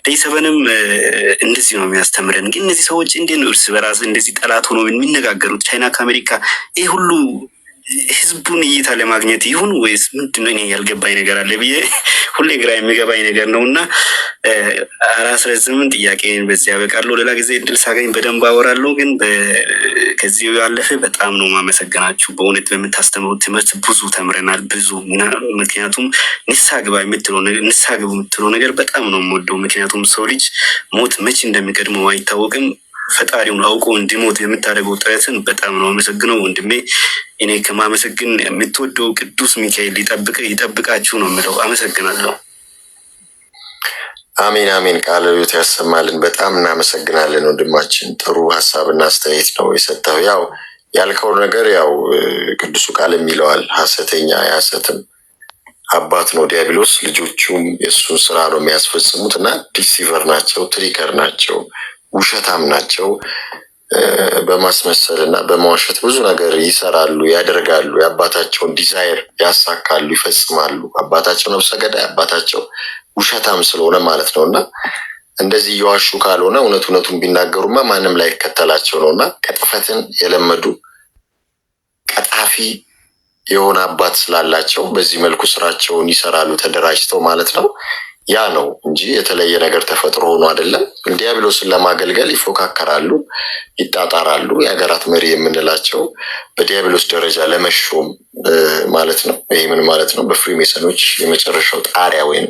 Day seven ም እንደዚህ ነው የሚያስተምረን። ግን እነዚህ ሰዎች እንዴት ነው እርስ በራስ እንደዚህ ጠላት ሆኖ የሚነጋገሩት? ቻይና ከአሜሪካ ይህ ሁሉ ህዝቡን እይታ ለማግኘት ይሁን ወይስ ምንድን ነው? እኔ ያልገባኝ ነገር አለ ብዬ ሁሌ ግራ የሚገባኝ ነገር ነው። እና አላስረዝምም፣ ጥያቄን በዚህ ያበቃለሁ። ሌላ ጊዜ እድል ሳገኝ በደንብ አወራለሁ። ግን ከዚህ ያለፈ በጣም ነው ማመሰግናችሁ። በእውነት በምታስተምሩት ትምህርት ብዙ ተምረናል። ብዙ፣ ምክንያቱም ንስሐ ግባ የምትለው፣ ንስሐ ግቡ የምትለው ነገር በጣም ነው የምወደው። ምክንያቱም ሰው ልጅ ሞት መቼ እንደሚቀድመው አይታወቅም። ፈጣሪውን አውቆ እንዲሞት የምታደርገው ጥረትን በጣም ነው አመሰግነው ወንድሜ። እኔ ከማመሰግን የምትወደው ቅዱስ ሚካኤል ሊጠብቅ ይጠብቃችሁ ነው የምለው። አመሰግናለሁ። አሜን አሜን። ቃለ ሕይወት ያሰማልን። በጣም እናመሰግናለን ወንድማችን። ጥሩ ሀሳብና አስተያየት ነው የሰጠው። ያው ያልከው ነገር ያው ቅዱሱ ቃል የሚለዋል፣ ሐሰተኛ የሐሰትም አባት ነው ዲያብሎስ። ልጆቹም የእሱን ስራ ነው የሚያስፈጽሙት እና deceiver ናቸው፣ tricker ናቸው፣ ውሸታም ናቸው። በማስመሰል እና በመዋሸት ብዙ ነገር ይሰራሉ፣ ያደርጋሉ። የአባታቸውን desire ያሳካሉ፣ ይፈጽማሉ። አባታቸው ነፍሰ ገዳይ፣ አባታቸው ውሸታም ስለሆነ ማለት ነው። እና እንደዚህ እየዋሹ ካልሆነ እውነት እውነቱን ቢናገሩማ ማንም ላይከተላቸው ነው። እና ቅጥፈትን የለመዱ ቀጣፊ የሆነ አባት ስላላቸው በዚህ መልኩ ስራቸውን ይሰራሉ ተደራጅተው ማለት ነው። ያ ነው እንጂ የተለየ ነገር ተፈጥሮ ሆኖ አይደለም። ዲያብሎስን ለማገልገል ይፎካከራሉ፣ ይጣጣራሉ። የሀገራት መሪ የምንላቸው በዲያብሎስ ደረጃ ለመሾም ማለት ነው። ይህ ምን ማለት ነው? በፍሪሜሰኖች የመጨረሻው ጣሪያ ወይም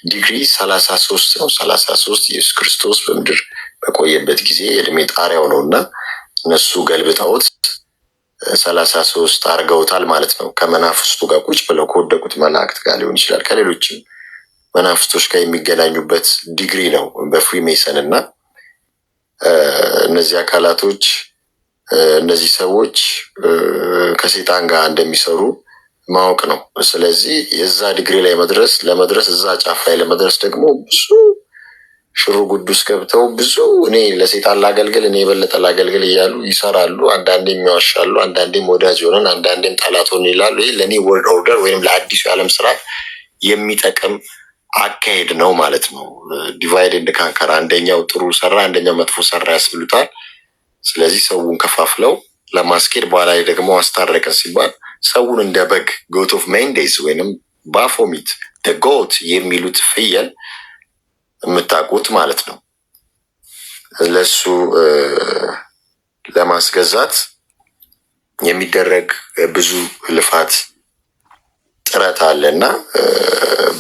ዲግሪ 33 ነው። 33 ኢየሱስ ክርስቶስ በምድር በቆየበት ጊዜ የእድሜ ጣሪያው ነው እና እነሱ ገልብጠውት 33 አድርገውታል ማለት ነው። ከመናፍስቱ ጋር ቁጭ ብለው ከወደቁት መላእክት ጋር ሊሆን ይችላል፣ ከሌሎችም መናፍስቶች ጋር የሚገናኙበት ዲግሪ ነው በፍሪሜሰን። እና እነዚህ አካላቶች፣ እነዚህ ሰዎች ከሴጣን ጋር እንደሚሰሩ ማወቅ ነው። ስለዚህ የዛ ዲግሪ ላይ መድረስ ለመድረስ፣ እዛ ጫፍ ላይ ለመድረስ ደግሞ ብዙ ሽሩ ጉድ ውስጥ ገብተው ብዙ እኔ ለሴጣን ላገልግል፣ እኔ የበለጠ ላገልግል እያሉ ይሰራሉ። አንዳንዴም ይዋሻሉ፣ አንዳንዴም ወዳጅ ሆነን፣ አንዳንዴም ጠላት ሆነን ይላሉ። ይህ ለ new world order ወይም ለአዲሱ የዓለም ስርዓት የሚጠቅም አካሄድ ነው ማለት ነው። Divide and conquer፣ አንደኛው ጥሩ ሰራ፣ አንደኛው መጥፎ ሰራ ያስብሉታል። ስለዚህ ሰውን ከፋፍለው ለማስኬድ፣ በኋላ ላይ ደግሞ አስታረቅን ሲባል ሰውን እንደ በግ goat of Mendes ወይንም ባፎሚት goat የሚሉት ፍየል የምታውቁት ማለት ነው። ለሱ ለማስገዛት የሚደረግ ብዙ ልፋት ጥረት አለ እና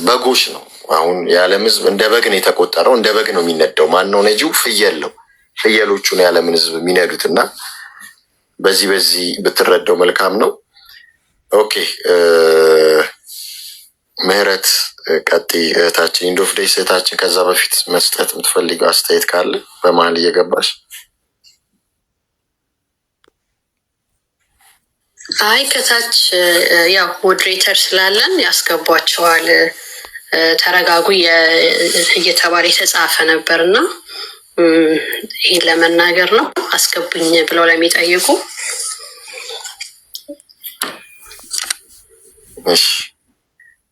በጎች ነው። አሁን የዓለም ሕዝብ እንደ በግ ነው የተቆጠረው። እንደ በግ ነው የሚነዳው። ማን ነው ነጂው? ፍየል ነው። ፍየሎቹን የዓለምን ሕዝብ የሚነዱት። እና በዚህ በዚህ ብትረዳው መልካም ነው። Okay፣ ምህረት ቀጥይ እህታችን፣ End of Days እህታችን። ከዛ በፊት መስጠት የምትፈልገው አስተያየት ካለ በመሀል እየገባሽ። አይ፣ ከታች ያው moderator ስላለን ያስገቧቸዋል። ተረጋጉ እየተባለ የተጻፈ ነበር እና ይህን ለመናገር ነው። አስገቡኝ ብለው ለሚጠይቁ። እሺ፣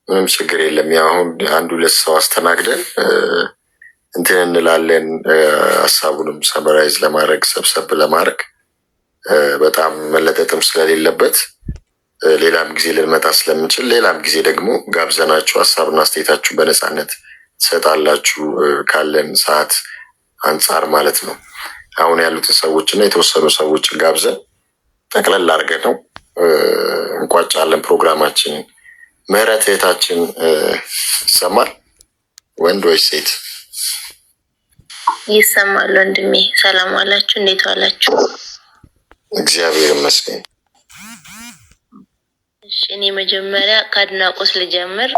ምንም ችግር የለም። ያው አሁን አንድ ሁለት ሰው አስተናግደን እንትን እንላለን። ሀሳቡንም summarize ለማድረግ፣ ሰብሰብ ለማድረግ፣ በጣም መለጠጥም ስለሌለበት፣ ሌላም ጊዜ ልንመጣ ስለምንችል፣ ሌላም ጊዜ ደግሞ ጋብዘናችሁ ሀሳብና አስተያየታችሁ በነፃነት ትሰጣላችሁ ካለን ሰዓት አንጻር ማለት ነው። አሁን ያሉትን ሰዎች እና የተወሰኑ ሰዎችን ጋብዘን ጠቅለል አድርገን ነው እንቋጫለን ፕሮግራማችንን። ምህረት እህታችን ይሰማል? ወንድ ወይስ ሴት? ይሰማል ወንድሜ። ሰላም ዋላችሁ? እንዴት ዋላችሁ? እግዚአብሔር ይመስገን። እሺ፣ እኔ መጀመሪያ ከአድናቆት ልጀምር።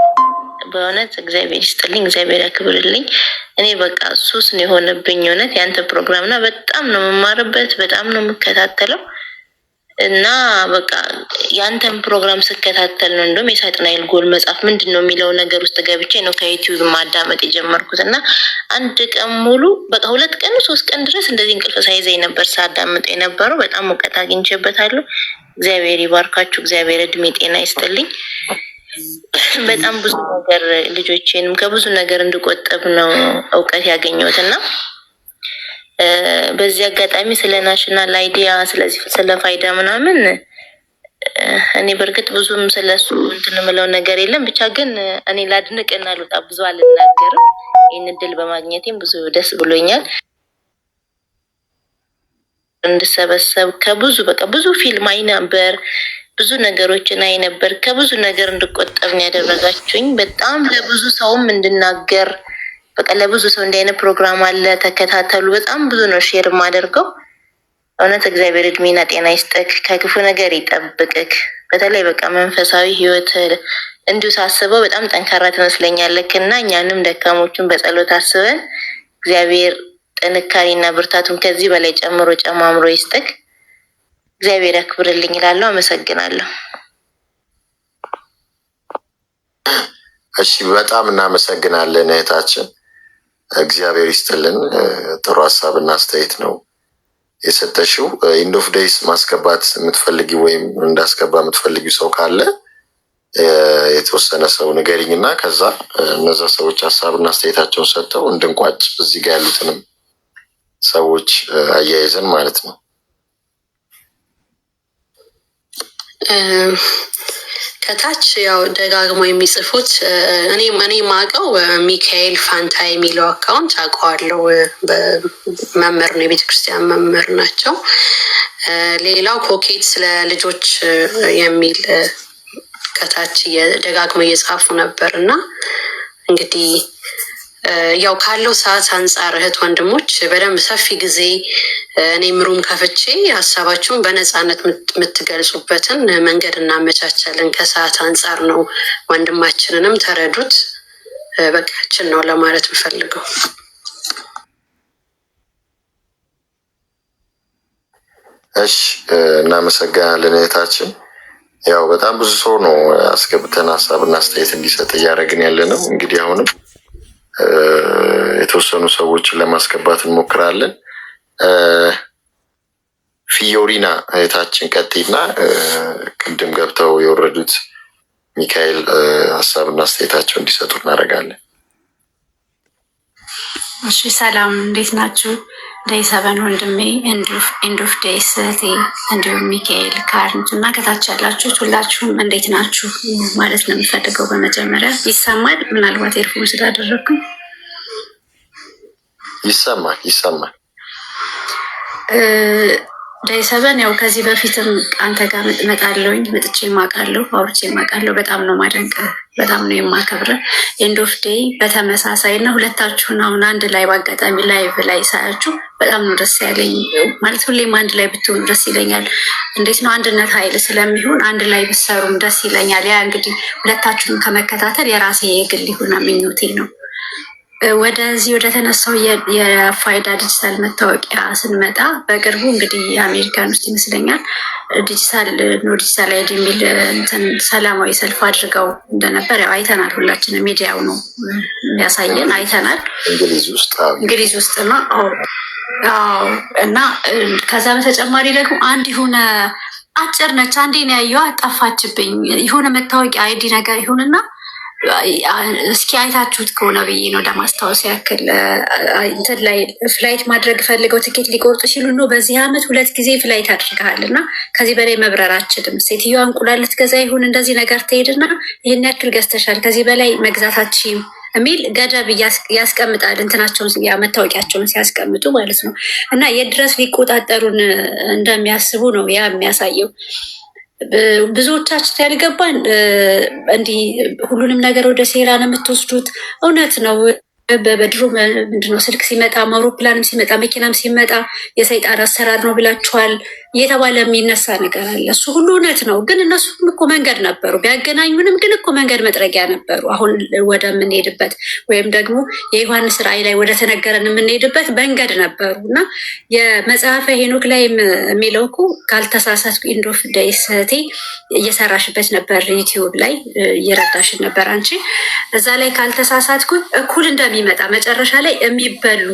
በእውነት እግዚአብሔር ይስጥልኝ፣ እግዚአብሔር ያክብርልኝ። እኔ በቃ ሱስ ነው የሆነብኝ እውነት ያንተ ፕሮግራም እና በጣም ነው የምማርበት፣ በጣም ነው የምከታተለው። እና በቃ ያንተን ፕሮግራም ስከታተል ነው፣ እንደውም የሳጥናኤል ጎል መጽሐፍ ምንድን ነው የሚለው ነገር ውስጥ ገብቼ ነው ከዩቲዩብ ማዳመጥ የጀመርኩት። እና አንድ ቀን ሙሉ፣ በቃ 2 ቀን 3 ቀን ድረስ እንደዚህ እንቅልፍ ሳይዘኝ ነበር ሳዳምጥ የነበረው። በጣም እውቀት አግኝቼበታለሁ። እግዚአብሔር ይባርካችሁ። እግዚአብሔር እድሜ ጤና ይስጥልኝ። በጣም ብዙ ነገር፣ ልጆቼንም ከብዙ ነገር እንድቆጠብ ነው እውቀት ያገኘሁት። እና በዚህ አጋጣሚ ስለ national ID ስለዚህ ስለ ፋይዳ ምናምን እኔ በእርግጥ ብዙም ስለሱ እንትን የምለው ነገር የለም። ብቻ ግን እኔ ላድንቅና ልውጣ፣ ብዙ አልናገርም። ይህን እድል በማግኘቴም ብዙ ደስ ብሎኛል። እንድሰበሰብ ከብዙ፣ በቃ ብዙ ፊልም አይ ነበር፣ ብዙ ነገሮችን አይ ነበር። ከብዙ ነገር እንድቆጠብ ነው ያደረጋችሁኝ። በጣም ለብዙ ሰውም እንድናገር፣ በቃ ለብዙ ሰው እንዲህ አይነት ፕሮግራም አለ ተከታተሉ። በጣም ብዙ ነው share የማደርገው። እውነት እግዚአብሔር እድሜና ጤና ይስጥክ፣ ከክፉ ነገር ይጠብቅክ። በተለይ በቃ መንፈሳዊ ሕይወት እንዲሁ ሳስበው በጣም ጠንካራ ትመስለኛለክ እና እኛንም ደካሞቹን በጸሎት አስበን እግዚአብሔር ጥንካሬና ብርታቱን ከዚህ በላይ ጨምሮ ጨማምሮ ይስጥክ። እግዚአብሔር ያክብርልኝ እላለሁ። አመሰግናለሁ። እሺ፣ በጣም እናመሰግናለን እህታችን፣ እግዚአብሔር ይስጥልን። ጥሩ ሀሳብና አስተያየት ነው የሰጠሽው። End of Days ማስገባት የምትፈልጊ ወይም እንዳስገባ የምትፈልጊው ሰው ካለ የተወሰነ ሰው ንገሪኝ እና ከዛ እነዛ ሰዎች ሀሳብና አስተያየታቸውን ሰጥተው እንድንቋጭ፣ እዚህ ጋር ያሉትንም ሰዎች አያይዘን ማለት ነው። ከታች ያው ደጋግሞ የሚጽፉት እኔ ማቀው ሚካኤል ፋንታ የሚለው account አውቀዋለሁ። መምህር ነው፣ የቤተክርስቲያን መምህር ናቸው። ሌላው ኮኬት ስለ ልጆች የሚል ከታች ደጋግሞ እየጻፉ ነበር። እና እንግዲህ ያው ካለው ሰዓት አንጻር እህት ወንድሞች በደንብ ሰፊ ጊዜ እኔም room ከፍቼ ሀሳባችሁን በነፃነት የምትገልጹበትን መንገድ እናመቻቻለን። ከሰዓት አንጻር ነው። ወንድማችንንም ተረዱት። በቃችን ነው ለማለት የምፈልገው። እሺ፣ እናመሰግናለን እህታችን። ያው በጣም ብዙ ሰው ነው አስገብተን ሀሳብና አስተያየት እንዲሰጥ እያደረግን ያለ ነው። እንግዲህ አሁንም የተወሰኑ ሰዎችን ለማስገባት እንሞክራለን። ፊዮሪና እህታችን ቀጥይና ቅድም ገብተው የወረዱት ሚካኤል ሀሳብና አስተያየታቸው እንዲሰጡ እናደርጋለን። እሺ፣ ሰላም፣ እንዴት ናችሁ? Day Seven ወንድሜ፣ End of Days እህቴ፣ እንዲሁም ሚካኤል ካርንት እና ከታች ያላችሁት ሁላችሁም እንዴት ናችሁ ማለት ነው የምፈልገው። በመጀመሪያ ይሰማል? ምናልባት earphone ስላደረግኩኝ። ይሰማል፣ ይሰማል። Day Seven፣ ያው ከዚህ በፊትም አንተ ጋር እመጣለሁኝ፣ መጥቼ ማውቃለሁ፣ አውርቼ ማውቃለሁ። በጣም ነው ማደንቅህ፣ በጣም ነው የማከብርህ። End of Day በተመሳሳይ። እና ሁለታችሁን አሁን አንድ ላይ በአጋጣሚ live ላይ ሳያችሁ በጣም ነው ደስ ያለኝ። ማለት ሁሌም አንድ ላይ ብትሆኑ ደስ ይለኛል። እንዴት ነው፣ አንድነት ኃይል ስለሚሆን አንድ ላይ ብትሰሩም ደስ ይለኛል። ያ እንግዲህ ሁለታችሁን ከመከታተል የራሴ የግል የሆነ ምኞቴ ነው። ወደዚህ ወደ ተነሳው የፋይዳ ዲጂታል መታወቂያ ስንመጣ በቅርቡ እንግዲህ የአሜሪካን ውስጥ ይመስለኛል digital no digital ID የሚል እንትን ሰላማዊ ሰልፍ አድርገው እንደነበር ያው አይተናል። ሁላችንም ሚዲያው ነው የሚያሳየን፣ አይተናል። እንግሊዝ ውስጥ። እንግሊዝ ውስጥ ነው። አዎ። እና ከዛ በተጨማሪ ደግሞ አንድ የሆነ አጭር ነች፣ አንዴ ነው ያየኋት፣ ጠፋችብኝ። የሆነ መታወቂያ ID ነገር ይሁንና እስኪ አይታችሁት ከሆነ ብዬ ነው ለማስታወስ ያክል። እንትን ላይ flight ማድረግ ፈልገው ትኬት ሊቆርጡ ሲሉ ነው፣ በዚህ ዓመት ሁለት ጊዜ flight አድርገሃል እና ከዚህ በላይ መብረር አትችልም። ሴትዮዋ እንቁላል ልትገዛ ይሁን እንደዚህ ነገር ትሄድና ይህን ያክል ገዝተሻል፣ ከዚህ በላይ መግዛት አትችይም የሚል ገደብ ያስቀምጣል። እንትናቸውን መታወቂያቸውን ሲያስቀምጡ ማለት ነው። እና የት ድረስ ሊቆጣጠሩን እንደሚያስቡ ነው ያ የሚያሳየው። ብዙዎቻችን ያልገባን እንዲህ ሁሉንም ነገር ወደ ሴራ ነው የምትወስዱት። እውነት ነው። በድሮ ምንድነው ስልክ ሲመጣ፣ አውሮፕላንም ሲመጣ፣ መኪናም ሲመጣ የሰይጣን አሰራር ነው ብላችኋል እየተባለ የሚነሳ ነገር አለ። እሱ ሁሉ እውነት ነው። ግን እነሱም እኮ መንገድ ነበሩ፣ ቢያገናኙንም ግን እኮ መንገድ መጥረጊያ ነበሩ። አሁን ወደምንሄድበት ወይም ደግሞ የዮሐንስ ራእይ ላይ ወደ ተነገረን የምንሄድበት መንገድ ነበሩ። እና የመጽሐፈ ሄኖክ ላይ የሚለው እኮ ካልተሳሳትኩ፣ End of Days እህቴ እየሰራሽበት ነበር፣ YouTube ላይ እየረዳሽን ነበር አንቺ። እዛ ላይ ካልተሳሳትኩ እኩል እንደሚመጣ መጨረሻ ላይ የሚበሉ፣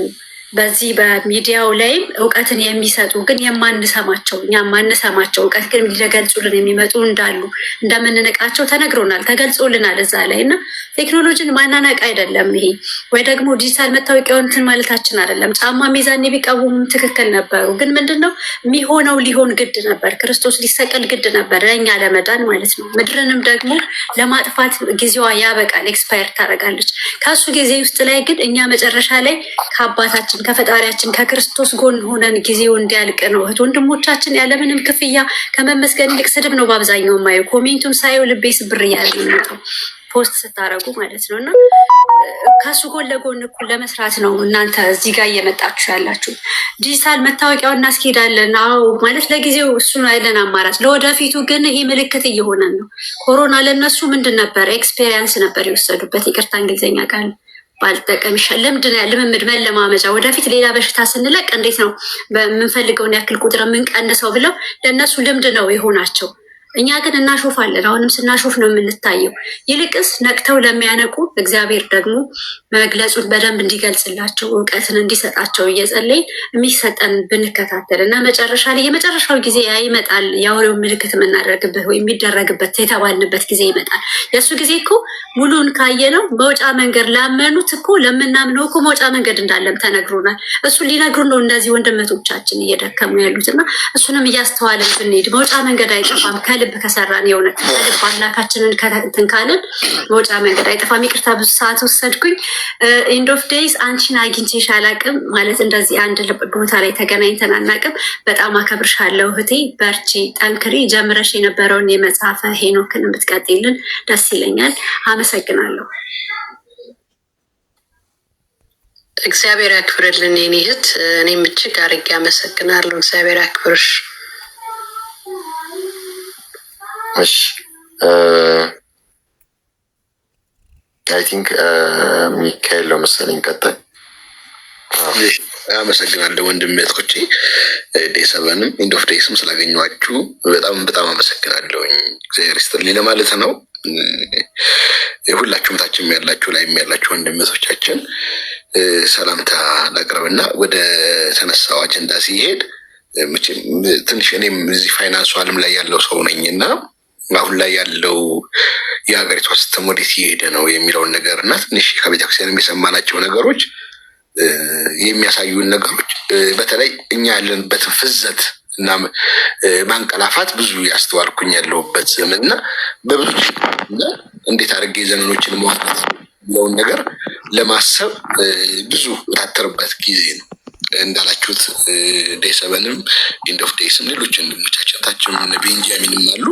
በዚህ በሚዲያው ላይም እውቀትን የሚሰጡ ግን የማንሰማቸው፣ እኛ የማንሰማቸው፣ እውቀት ግን ሊገልጹልን የሚመጡ እንዳሉ እንደምንንቃቸው ተነግሮናል፣ ተገልጾልናል እዛ ላይ። እና ቴክኖሎጂን ማናናቅ አይደለም ይሄ፣ ወይ ደግሞ ዲጂታል መታወቂያውን እንትን ማለታችን አይደለም። ጫማ ሚዛን ቢቃወሙም ትክክል ነበሩ። ግን ምንድን ነው የሚሆነው? ሊሆን ግድ ነበር። ክርስቶስ ሊሰቀል ግድ ነበር ለእኛ ለመዳን ማለት ነው። ምድርንም ደግሞ ለማጥፋት ጊዜዋ ያበቃል፣ expire ታደርጋለች። ከእሱ ጊዜ ውስጥ ላይ ግን እኛ መጨረሻ ላይ ከአባታችን ከፈጣሪያችን ከክርስቶስ ጎን ሆነን ጊዜው እንዲያልቅ ነው። እህት ወንድሞቻችን ያለምንም ክፍያ ከመመስገን ይልቅ ስድብ ነው በአብዛኛው የማየው። Comment ኡም ሳየው ልቤ ስብር እያለ ነው የሚመጣው post ስታደርጉ ማለት ነው። እና ከእሱ ጎን ለጎን እኩል ለመስራት ነው እናንተ እዚህ ጋር እየመጣችሁ ያላችሁ። ዲጂታል መታወቂያውን እናስኬዳለን። አዎ፣ ማለት ለጊዜው እሱ ነው ያለን አማራጭ። ለወደፊቱ ግን ይሄ ምልክት እየሆነን ነው። ኮሮና ለእነሱ ምንድን ነበር? Experience ነበር የወሰዱበት። ይቅርታ እንግሊዝኛ ቃል ባልጠቀም ይሻል። ልምድ፣ ልምምድ፣ መለማመጃ፣ ወደፊት ሌላ በሽታ ስንለቅ እንዴት ነው በምንፈልገውን ያክል ቁጥር የምንቀንሰው ብለው ለእነሱ ልምድ ነው የሆናቸው። እኛ ግን እናሾፋለን። አሁንም ስናሾፍ ነው የምንታየው። ይልቅስ ነቅተው ለሚያነቁ እግዚአብሔር ደግሞ መግለጹን በደንብ እንዲገልጽላቸው፣ እውቀትን እንዲሰጣቸው እየጸለይን የሚሰጠን ብንከታተል እና መጨረሻ ላይ የመጨረሻው ጊዜ ያ ይመጣል። የአውሬው ምልክት የምናደርግበት ወይ የሚደረግበት የተባልንበት ጊዜ ይመጣል። የእሱ ጊዜ እኮ ሙሉን ካየነው መውጫ መንገድ ላመኑት እኮ፣ ለምናምነው እኮ መውጫ መንገድ እንዳለም ተነግሮናል። እሱ ሊነግሩን ነው እነዚህ ወንድመቶቻችን እየደከሙ ያሉት። እና እሱንም እያስተዋልን ብንሄድ መውጫ መንገድ አይጠፋም። ከልብ ከሰራን፣ የእውነት ከልብ አምላካችንን እንትን ካልን መውጫ መንገድ አይጠፋም። ይቅርታ ብዙ ሰዓት ወሰድኩኝ። End of Days፣ አንቺን አግኝቼሽ አላቅም፣ ማለት እንደዚህ አንድ ቦታ ላይ ተገናኝተን አናቅም። በጣም አከብርሻለሁ እህቴ፣ በርቺ፣ ጠንክሪ። ጀምረሽ የነበረውን የመጽሐፈ ሄኖክን ብትቀጥይልን ደስ ይለኛል። አመሰግናለሁ። እግዚአብሔር ያክብርልን የኔ እህት። እኔም እጅግ አድርጌ አመሰግናለሁ። እግዚአብሔር ያክብርሽ። እሺ፣ I think ሚካኤል ነው መሰለኝ ቀጣይ። አመሰግናለሁ ወንድም እህቶቼ፣ Day Seven ም End of Days ም ስላገኘኋችሁ በጣም በጣም አመሰግናለሁኝ። እግዚአብሔር ይስጥልኝ ለማለት ነው። ሁላችሁም ታችም ያላችሁ ላይም ያላችሁ ወንድም እህቶቻችን ሰላምታ ላቅርብና ወደ ተነሳው አጀንዳ ሲሄድ፣ መቼም ትንሽ እኔም እዚህ ፋይናንሱ ዓለም ላይ ያለው ሰው ነኝ እና አሁን ላይ ያለው የሀገሪቷ system ወዴት እየሄደ ነው የሚለውን ነገር እና ትንሽ ከቤተክርስቲያን የሰማናቸው ነገሮች የሚያሳዩን ነገሮች፣ በተለይ እኛ ያለንበትን ፍዘት እና ማንቀላፋት ብዙ ያስተዋልኩኝ ያለሁበት ዘመን እና በብዙ እና እንዴት አድርጌ ዘመኖችን መዋጠት የሚለውን ነገር ለማሰብ ብዙ የታተርበት ጊዜ ነው። እንዳላችሁት Day Seven ም End of Days ም ሌሎች ወንድሞቻችን ታችም ቤንጃሚንም አሉ።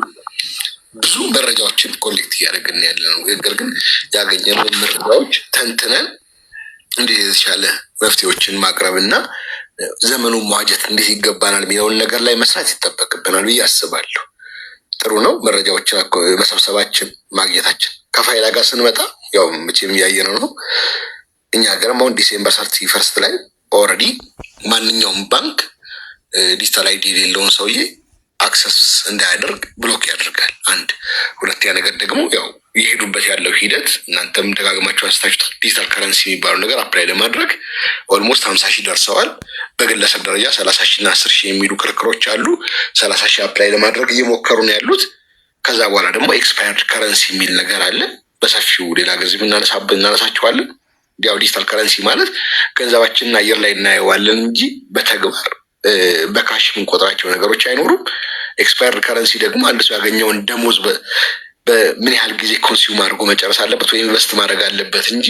ብዙ መረጃዎችን collect እያደረግን ያለ ነው። ነገር ግን ያገኘነውን መረጃዎች ተንትነን እንዴት የተሻለ መፍትሄዎችን ማቅረብ እና ዘመኑን መዋጀት እንዴት ይገባናል የሚለውን ነገር ላይ መስራት ይጠበቅብናል ብዬ አስባለሁ። ጥሩ ነው መረጃዎችን መሰብሰባችን፣ ማግኘታችን። ከፋይዳ ጋር ስንመጣ ያው መቼም እያየነው ነው። እኛ ሀገርም አሁን December 31 ላይ already ማንኛውም ባንክ digital ID የሌለውን ሰውዬ access እንዳያደርግ block ያደርጋል። አንድ ሁለተኛ ነገር ደግሞ ያው የሄዱበት ያለው ሂደት እናንተም ደጋግማችሁ አንስታችሁታል። Digital currency የሚባለው ነገር apply ለማድረግ almost 50,000 ደርሰዋል። በግለሰብ ደረጃ 30,000 እና 10,000 የሚሉ ክርክሮች አሉ። 30,000 apply ለማድረግ እየሞከሩ ነው ያሉት። ከዛ በኋላ ደግሞ expired currency የሚል ነገር አለ። በሰፊው ሌላ ጊዜ እናነሳቸዋለን። ያው digital currency ማለት ገንዘባችንን አየር ላይ እናየዋለን እንጂ በተግባር በ cash የምንቆጥራቸው ነገሮች አይኖሩም። Expired currency ደግሞ አንድ ሰው ያገኘውን ደሞዝ በምን ያህል ጊዜ consume አድርጎ መጨረስ አለበት ወይ invest ማድረግ አለበት እንጂ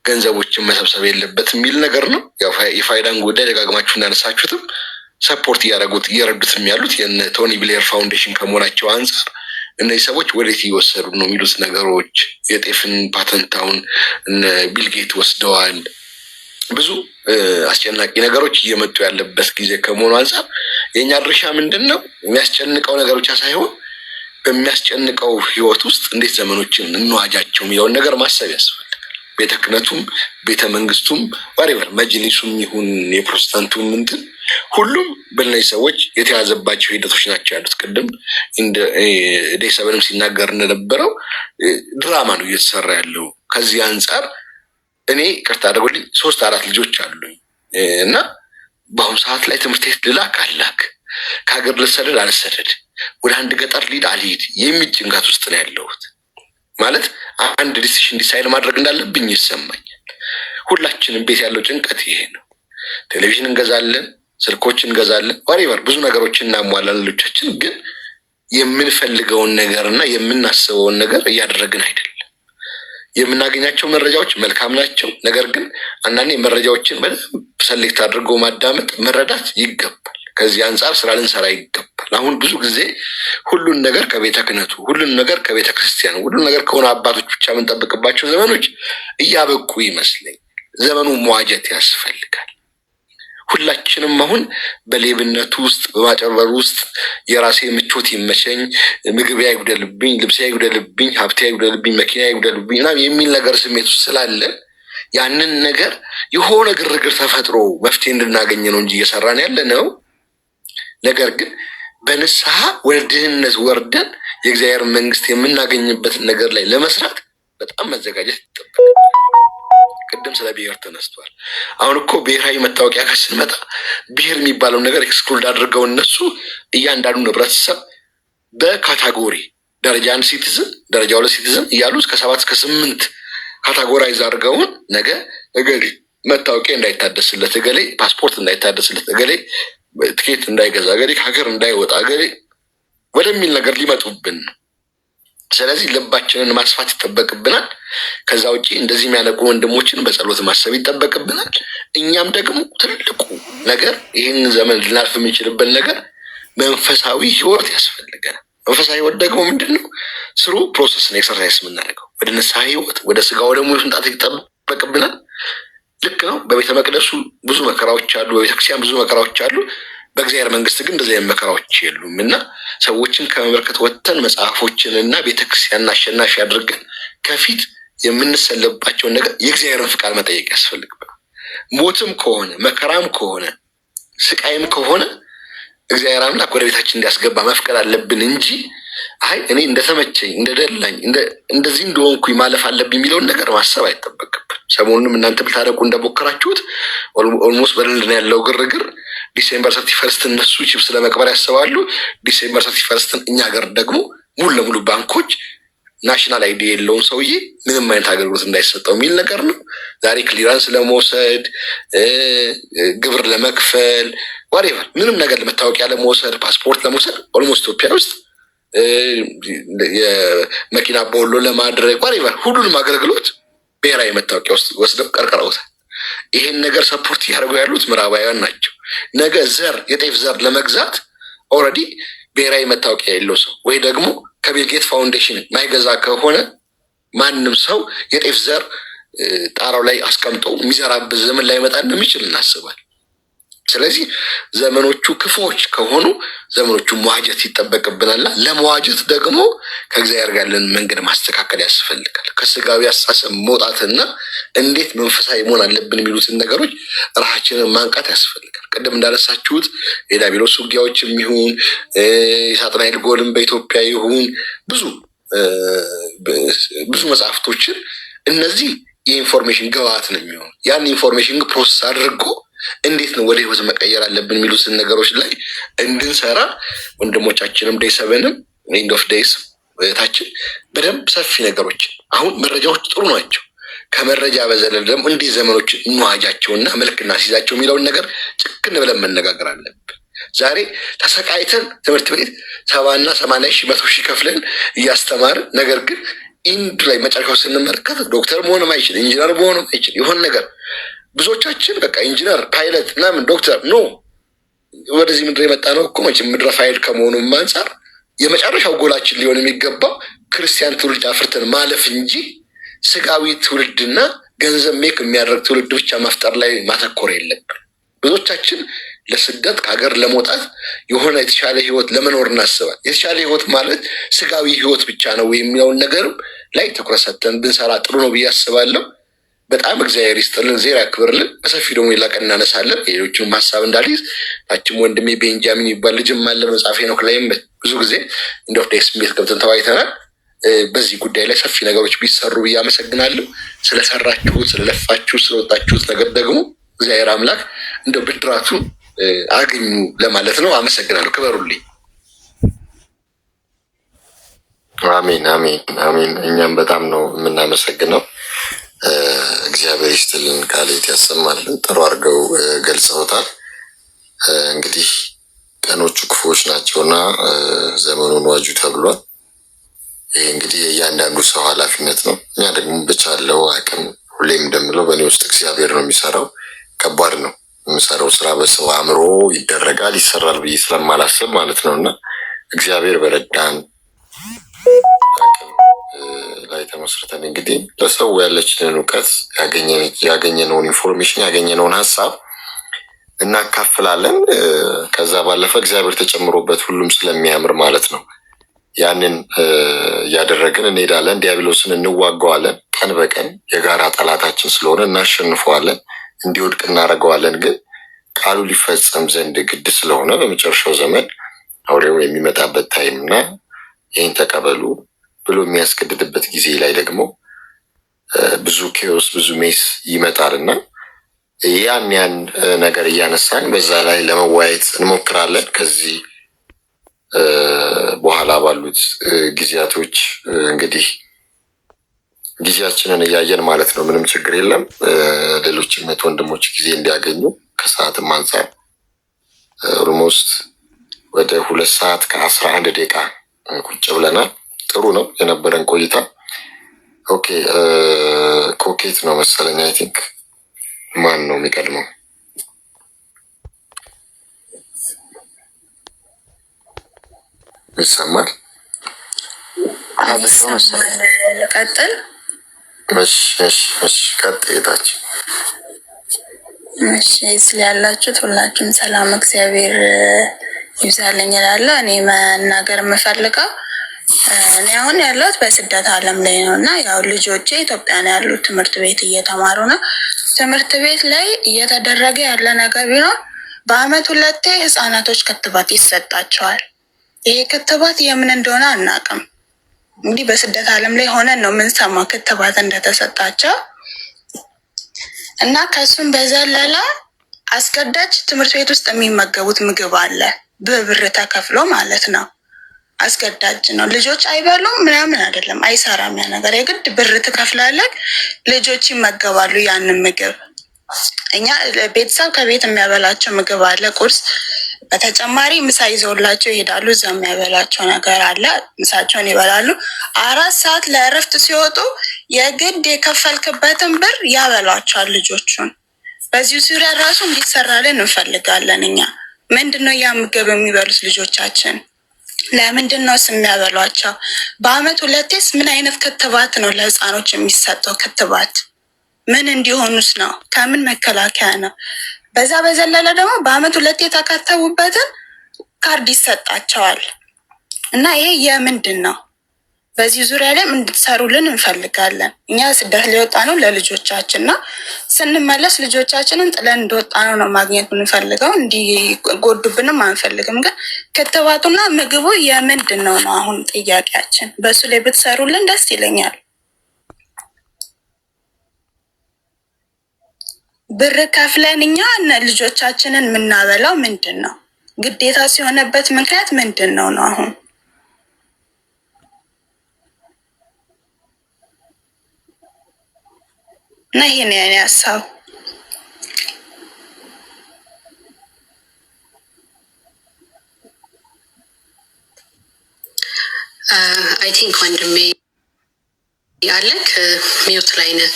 ገንዘቦችን መሰብሰብ የለበት የሚል ነገር ነው። ያው የፋይዳን ጉዳይ ደጋግማችሁ እንዳነሳችሁትም support እያደረጉት እየረዱትም ያሉት የነ ቶኒ ብሌር foundation ከመሆናቸው አንጻር እነዚህ ሰዎች ወዴት እየወሰዱ ነው የሚሉት ነገሮች፣ የጤፍን ፓተንታውን እነ ቢል ጌት ወስደዋል። ብዙ አስጨናቂ ነገሮች እየመጡ ያለበት ጊዜ ከመሆኑ አንጻር የእኛ ድርሻ ምንድን ነው? የሚያስጨንቀው ነገር ብቻ ሳይሆን በሚያስጨንቀው ህይወት ውስጥ እንዴት ዘመኖችን እንዋጃቸው የሚለውን ነገር ማሰብ ያስፈልጋል። ቤተ ክህነቱም፣ ቤተ መንግስቱም፣ whatever መጅሊሱም ይሁን የፕሮቴስታንቱም እንትን ሁሉም በእነዚህ ሰዎች የተያዘባቸው ሂደቶች ናቸው ያሉት። ቅድም Day Seven ም ሲናገር እንደነበረው ድራማ ነው እየተሰራ ያለው። ከዚህ አንጻር እኔ ይቅርታ አድርጎልኝ ሶስት አራት ልጆች አሉኝ እና በአሁኑ ሰዓት ላይ ትምህርት ቤት ልላክ አላክ፣ ከሀገር ልሰደድ አልሰደድ፣ ወደ አንድ ገጠር ልሂድ አልሂድ የሚል ጭንቀት ውስጥ ነው ያለሁት። ማለት አንድ decision decide ማድረግ እንዳለብኝ ይሰማኛል። ሁላችንም ቤት ያለው ጭንቀት ይሄ ነው። ቴሌቪዥን እንገዛለን፣ ስልኮች እንገዛለን፣ whatever ብዙ ነገሮችን እናሟላለን። ልጆቻችን ግን የምንፈልገውን ነገር እና የምናስበውን ነገር እያደረግን አይደለም። የምናገኛቸው መረጃዎች መልካም ናቸው። ነገር ግን አንዳንዴ መረጃዎችን በደንብ select አድርጎ ማዳመጥ፣ መረዳት ይገባል። ከዚህ አንጻር ስራ ልንሰራ ይገባል። አሁን ብዙ ጊዜ ሁሉን ነገር ከቤተ ክህነቱ፣ ሁሉን ነገር ከቤተ ክርስቲያን፣ ሁሉን ነገር ከሆነ አባቶች ብቻ የምንጠብቅባቸው ዘመኖች እያበቁ ይመስለኝ። ዘመኑ መዋጀት ያስፈልጋል። ሁላችንም አሁን በሌብነቱ ውስጥ፣ በማጭበርበር ውስጥ የራሴ ምቾት ይመቸኝ፣ ምግብ አይጉደልብኝ፣ ልብሴ አይጉደልብኝ፣ ሀብቴ አይጉደልብኝ፣ መኪና አይጉደልብኝ ምናምን የሚል ነገር ስሜት ውስጥ ስላለን ያንን ነገር የሆነ ግርግር ተፈጥሮ መፍትሄ እንድናገኝ ነው እንጂ እየሰራን ያለ ነው። ነገር ግን በንስሐ ወደ ድህነት ወርደን የእግዚአብሔር መንግስት የምናገኝበትን ነገር ላይ ለመስራት በጣም መዘጋጀት ይጠበቃል። ቅድም ስለ ብሔር ተነስቷል። አሁን እኮ ብሔራዊ መታወቂያ ጋር ስንመጣ ብሔር የሚባለውን ነገር exclude አድርገው እነሱ እያንዳንዱ ህብረተሰብ በ category ደረጃ 1 citizen፣ ደረጃ 2 citizen እያሉ እስከ 7 እስከ 8 categorize አድርገውን ነገ እገሌ መታወቂያ እንዳይታደስለት፣ እገሌ ፓስፖርት እንዳይታደስለት፣ እገሌ ትኬት እንዳይገዛ፣ እገሌ ከሀገር እንዳይወጣ፣ እገሌ ወደሚል ነገር ሊመጡብን ነው። ስለዚህ ልባችንን ማስፋት ይጠበቅብናል። ከዛ ውጪ እንደዚህ የሚያነቁ ወንድሞችን በጸሎት ማሰብ ይጠበቅብናል። እኛም ደግሞ ትልቁ ነገር ይህን ዘመን ልናልፍ የምንችልበት ነገር መንፈሳዊ ህይወት ያስፈልገናል። መንፈሳዊ ህይወት ደግሞ ምንድን ነው? Through process ነው exercise የምናደርገው። ወደ ንስሐ ህይወት፣ ወደ ስጋ ወደሙ መምጣት ይጠበቅብናል። ልክ ነው። በቤተ መቅደሱ ብዙ መከራዎች አሉ። በቤተክርስቲያን ብዙ መከራዎች አሉ። በእግዚአብሔር መንግስት ግን እንደዚህ አይነት መከራዎች የሉም። እና ሰዎችን ከመመልከት ወጥተን መጽሐፎችን እና ቤተክርስቲያንን አሸናፊ አድርገን ከፊት የምንሰለባቸውን ነገር የእግዚአብሔርን ፍቃድ መጠየቅ ያስፈልግብናል። ሞትም ከሆነ፣ መከራም ከሆነ፣ ስቃይም ከሆነ እግዚአብሔር አምላክ ወደ ቤታችን እንዲያስገባ መፍቀድ አለብን እንጂ አይ እኔ እንደተመቸኝ፣ እንደደላኝ፣ እንደዚህ እንደሆንኩኝ ማለፍ አለብኝ የሚለውን ነገር ማሰብ አይጠበቅብን። ሰሞኑንም እናንተ ብታደርጉ እንደሞከራችሁት almost በለንደን ያለው ግርግር December 31 እነሱ ቺፕስ ለመቅበር ያስባሉ። December 31 እኛ ሀገር ደግሞ ሙሉ ለሙሉ ባንኮች national ID የሌለውን ሰውዬ ምንም አይነት አገልግሎት እንዳይሰጠው የሚል ነገር ነው። ዛሬ clearance ለመውሰድ፣ ግብር ለመክፈል፣ whatever ምንም ነገር መታወቂያ ለመውሰድ፣ ፓስፖርት ለመውሰድ፣ almost ኢትዮጵያ ውስጥ የመኪና ቦሎ ለማድረግ፣ whatever ሁሉንም አገልግሎት ብሔራዊ መታወቂያ ውስጥ ወስደው ቀርቅረውታል። ይሄን ነገር support እያደረጉ ያሉት ምዕራባውያን ናቸው። ነገ ዘር፣ የጤፍ ዘር ለመግዛት already ብሔራዊ መታወቂያ የሌለው ሰው ወይ ደግሞ ከቢልጌት ፋውንዴሽን ማይገዛ ከሆነ ማንም ሰው የጤፍ ዘር ጣራው ላይ አስቀምጦ የሚዘራበት ዘመን ላይመጣ እንደሚችል እናስባል። ስለዚህ ዘመኖቹ ክፉዎች ከሆኑ ዘመኖቹ መዋጀት ይጠበቅብናልና ለመዋጀት ደግሞ ከእግዚአብሔር ጋር ያለን መንገድ ማስተካከል ያስፈልጋል። ከስጋዊ አስተሳሰብ መውጣትና እንዴት መንፈሳዊ መሆን አለብን የሚሉትን ነገሮች ራሳችንን ማንቃት ያስፈልጋል። ቅድም እንዳነሳችሁት የዲያብሎስ ውጊያዎችም ይሁን፣ የሳጥናኤል ጎልም በኢትዮጵያ ይሁን፣ ብዙ ብዙ መጽሐፍቶችን እነዚህ የ information ግብአት ነው የሚሆኑ። ያን information process አድርጎ እንዴት ነው ወደ ህይወት መቀየር አለብን የሚሉትን ነገሮች ላይ እንድንሰራ ወንድሞቻችንም Day Seven ም End of Days እህታችን በደንብ ሰፊ ነገሮች፣ አሁን መረጃዎች ጥሩ ናቸው። ከመረጃ በዘለለ ደግሞ እንዲህ ዘመኖች እንዋጃቸውና መልክ እናስይዛቸው የሚለውን ነገር ጭክን ብለን መነጋገር አለብን። ዛሬ ተሰቃይተን ትምህርት ቤት 70ና 80 ሺህ፣ 100 ሺህ ከፍለን እያስተማርን ነገር ግን end ላይ መጨረሻው ስንመለከት ዶክተር መሆንም አይችል፣ ኢንጂነር መሆንም አይችል የሆነ ነገር። ብዙዎቻችን በቃ ኢንጂነር፣ ፓይለት ምናምን፣ ዶክተር፣ no፣ ወደዚህ ምድር የመጣ ነው እኮ መቼም ምድረ ፋይል ከመሆኑም አንጻር የመጨረሻው ጎላችን ሊሆን የሚገባው ክርስቲያን ትውልድ አፍርተን ማለፍ እንጂ ስጋዊ ትውልድና ገንዘብ make የሚያደርግ ትውልድ ብቻ መፍጠር ላይ ማተኮር የለብን። ብዙዎቻችን ለስደት ከሀገር ለመውጣት የሆነ የተሻለ ህይወት ለመኖር እናስባል። የተሻለ ህይወት ማለት ስጋዊ ህይወት ብቻ ነው የሚለውን ነገርም ላይ ትኩረት ሰጥተን ብንሰራ ጥሩ ነው ብዬ አስባለሁ። በጣም እግዚአብሔር ይስጥልን፣ እግዚአብሔር ያክብርልን። በሰፊው ደግሞ ሌላ ቀን እናነሳለን። ሌሎችንም ሀሳብ እንዳልይዝ ታችም ወንድሜ ቤንጃሚን የሚባል ልጅም አለ። መጽሐፈ ሄኖክ ላይም ብዙ ጊዜ End of Days ቤት ገብተን ተወያይተናል። በዚህ ጉዳይ ላይ ሰፊ ነገሮች ቢሰሩ ብዬ አመሰግናለሁ። ስለሰራችሁት፣ ስለለፋችሁ፣ ስለወጣችሁት ነገር ደግሞ እግዚአብሔር አምላክ እንደ ብድራቱን አግኙ ለማለት ነው። አመሰግናለሁ። ክበሩልኝ። አሜን፣ አሜን፣ አሜን። እኛም በጣም ነው የምናመሰግነው። እግዚአብሔር ይስጥልን፣ ቃለ ሕይወት ያሰማልን። ጥሩ አድርገው ገልጸውታል። እንግዲህ ቀኖቹ ክፉዎች ናቸውና ዘመኑን ዋጁ ተብሏል። ይህ እንግዲህ የእያንዳንዱ ሰው ኃላፊነት ነው። እኛ ደግሞ በቻለው አቅም ሁሌም እንደምለው በእኔ ውስጥ እግዚአብሔር ነው የሚሰራው። ከባድ ነው የምሰራው ስራ በሰው አእምሮ ይደረጋል ይሰራል ብዬ ስለማላስብ ማለት ነው እና እግዚአብሔር በረዳን አቅም ላይ ተመስርተን እንግዲህ ለሰው ያለችንን እውቀት፣ ያገኘነውን information፣ ያገኘነውን ሀሳብ እናካፍላለን። ከዛ ባለፈ እግዚአብሔር ተጨምሮበት ሁሉም ስለሚያምር ማለት ነው። ያንን እያደረግን እንሄዳለን። ዲያብሎስን እንዋገዋለን። ቀን በቀን የጋራ ጠላታችን ስለሆነ እናሸንፈዋለን፣ እንዲወድቅ እናደርገዋለን። ግን ቃሉ ሊፈጸም ዘንድ ግድ ስለሆነ በመጨረሻው ዘመን አውሬው የሚመጣበት time እና ይህን ተቀበሉ ብሎ የሚያስገድድበት ጊዜ ላይ ደግሞ ብዙ chaos፣ ብዙ mess ይመጣል እና ያን ነገር እያነሳን በዛ ላይ ለመወያየት እንሞክራለን። ከዚህ በኋላ ባሉት ጊዜያቶች እንግዲህ ጊዜያችንን እያየን ማለት ነው። ምንም ችግር የለም። ሌሎች እህት ወንድሞች ጊዜ እንዲያገኙ ከሰዓትም አንጻር almost ወደ 2 ሰዓት ከ11 ደቂቃ ቁጭ ብለናል። ጥሩ ነው የነበረን ቆይታ። Okay፣ ኮኬት ነው መሰለኝ፣ I think። ማን ነው የሚቀድመው? ይሰማል? ሀበሻው መሰለኝ። ልቀጥል? እሺ፣ ቀጥይ። እሺ፣ ስላላችሁት ሁላችሁም ሰላም እግዚአብሔር ይብዛልኝ እላለሁ። እኔ መናገር የምፈልገው እኔ አሁን ያለሁት በስደት ዓለም ላይ ነው እና ያው ልጆቼ ኢትዮጵያ ነው ያሉት፣ ትምህርት ቤት እየተማሩ ነው። ትምህርት ቤት ላይ እየተደረገ ያለ ነገር ቢኖር በአመት ሁለቴ ህጻናቶች ክትባት ይሰጣቸዋል። ይሄ ክትባት የምን እንደሆነ አናውቅም። እንግዲህ በስደት ዓለም ላይ ሆነን ነው የምንሰማው ክትባት እንደተሰጣቸው። እና ከእሱም በዘለለ አስገዳጅ ትምህርት ቤት ውስጥ የሚመገቡት ምግብ አለ፣ በብር ተከፍሎ ማለት ነው። አስገዳጅ ነው። ልጆች አይበሉም ምናምን አይደለም፣ አይሰራም ያ ነገር። የግድ ብር ትከፍላለህ፣ ልጆች ይመገባሉ ያንን ምግብ። እኛ ቤተሰብ ከቤት የሚያበላቸው ምግብ አለ፣ ቁርስ። በተጨማሪ ምሳ ይዘውላቸው ይሄዳሉ። እዛ የሚያበላቸው ነገር አለ፣ ምሳቸውን ይበላሉ። 4 ሰዓት ለእረፍት ሲወጡ የግድ የከፈልክበትን ብር ያበሏቸዋል ልጆቹን። በዚሁ ዙሪያ ራሱ እንዲሰራልን እንፈልጋለን። እኛ ምንድን ነው ያ ምግብ የሚበሉት ልጆቻችን? ለምንድን ነው የሚያበሏቸው? በአመት ሁለቴስ ምን አይነት ክትባት ነው ለህፃኖች የሚሰጠው ክትባት? ምን እንዲሆኑስ ነው? ከምን መከላከያ ነው? በዛ በዘለለ ደግሞ በአመት ሁለቴ የተከተቡበትን ካርድ ይሰጣቸዋል እና ይሄ የምንድን ነው? በዚህ ዙሪያ ላይ እንድትሰሩልን እንፈልጋለን። እኛ ስደት ሊወጣ ነው ለልጆቻችን ነው። ስንመለስ ልጆቻችንን ጥለን እንደወጣ ነው ነው ማግኘት የምንፈልገው። እንዲጎዱብንም አንፈልግም። ግን ክትባቱና ምግቡ የምንድን ነው ነው አሁን ጥያቄያችን። በእሱ ላይ ብትሰሩልን ደስ ይለኛል። ብር ከፍለን እኛ ልጆቻችንን የምናበላው ምንድን ነው? ግዴታ ሲሆነበት ምክንያት ምንድን ነው ነው አሁን? እና ይሄ ነው የኔ ሀሳብ። I think ወንድሜ ያለክ mute ላይ ነክ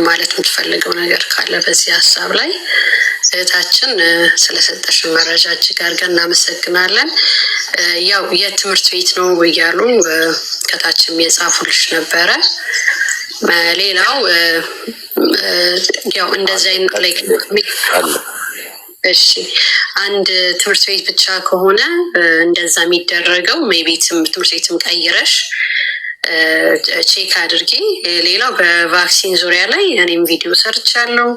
ማለት የምትፈልገው ነገር ካለ በዚህ ሀሳብ ላይ እህታችን ስለሰጠሽን መረጃ እጅግ አድርገን እናመሰግናለን። ያው የትምህርት ቤት ነው እያሉ ከታችም የጻፉልሽ ነበረ። ሌላው ያው እንደዚህ አይነት like አለ። እሺ፣ አንድ ትምህርት ቤት ብቻ ከሆነ እንደዛ የሚደረገው maybe ትምህርት ቤትም ቀይረሽ check አድርጊ። ሌላው በ vaccine ዙሪያ ላይ እኔም ቪዲዮ ሰርቻለሁ።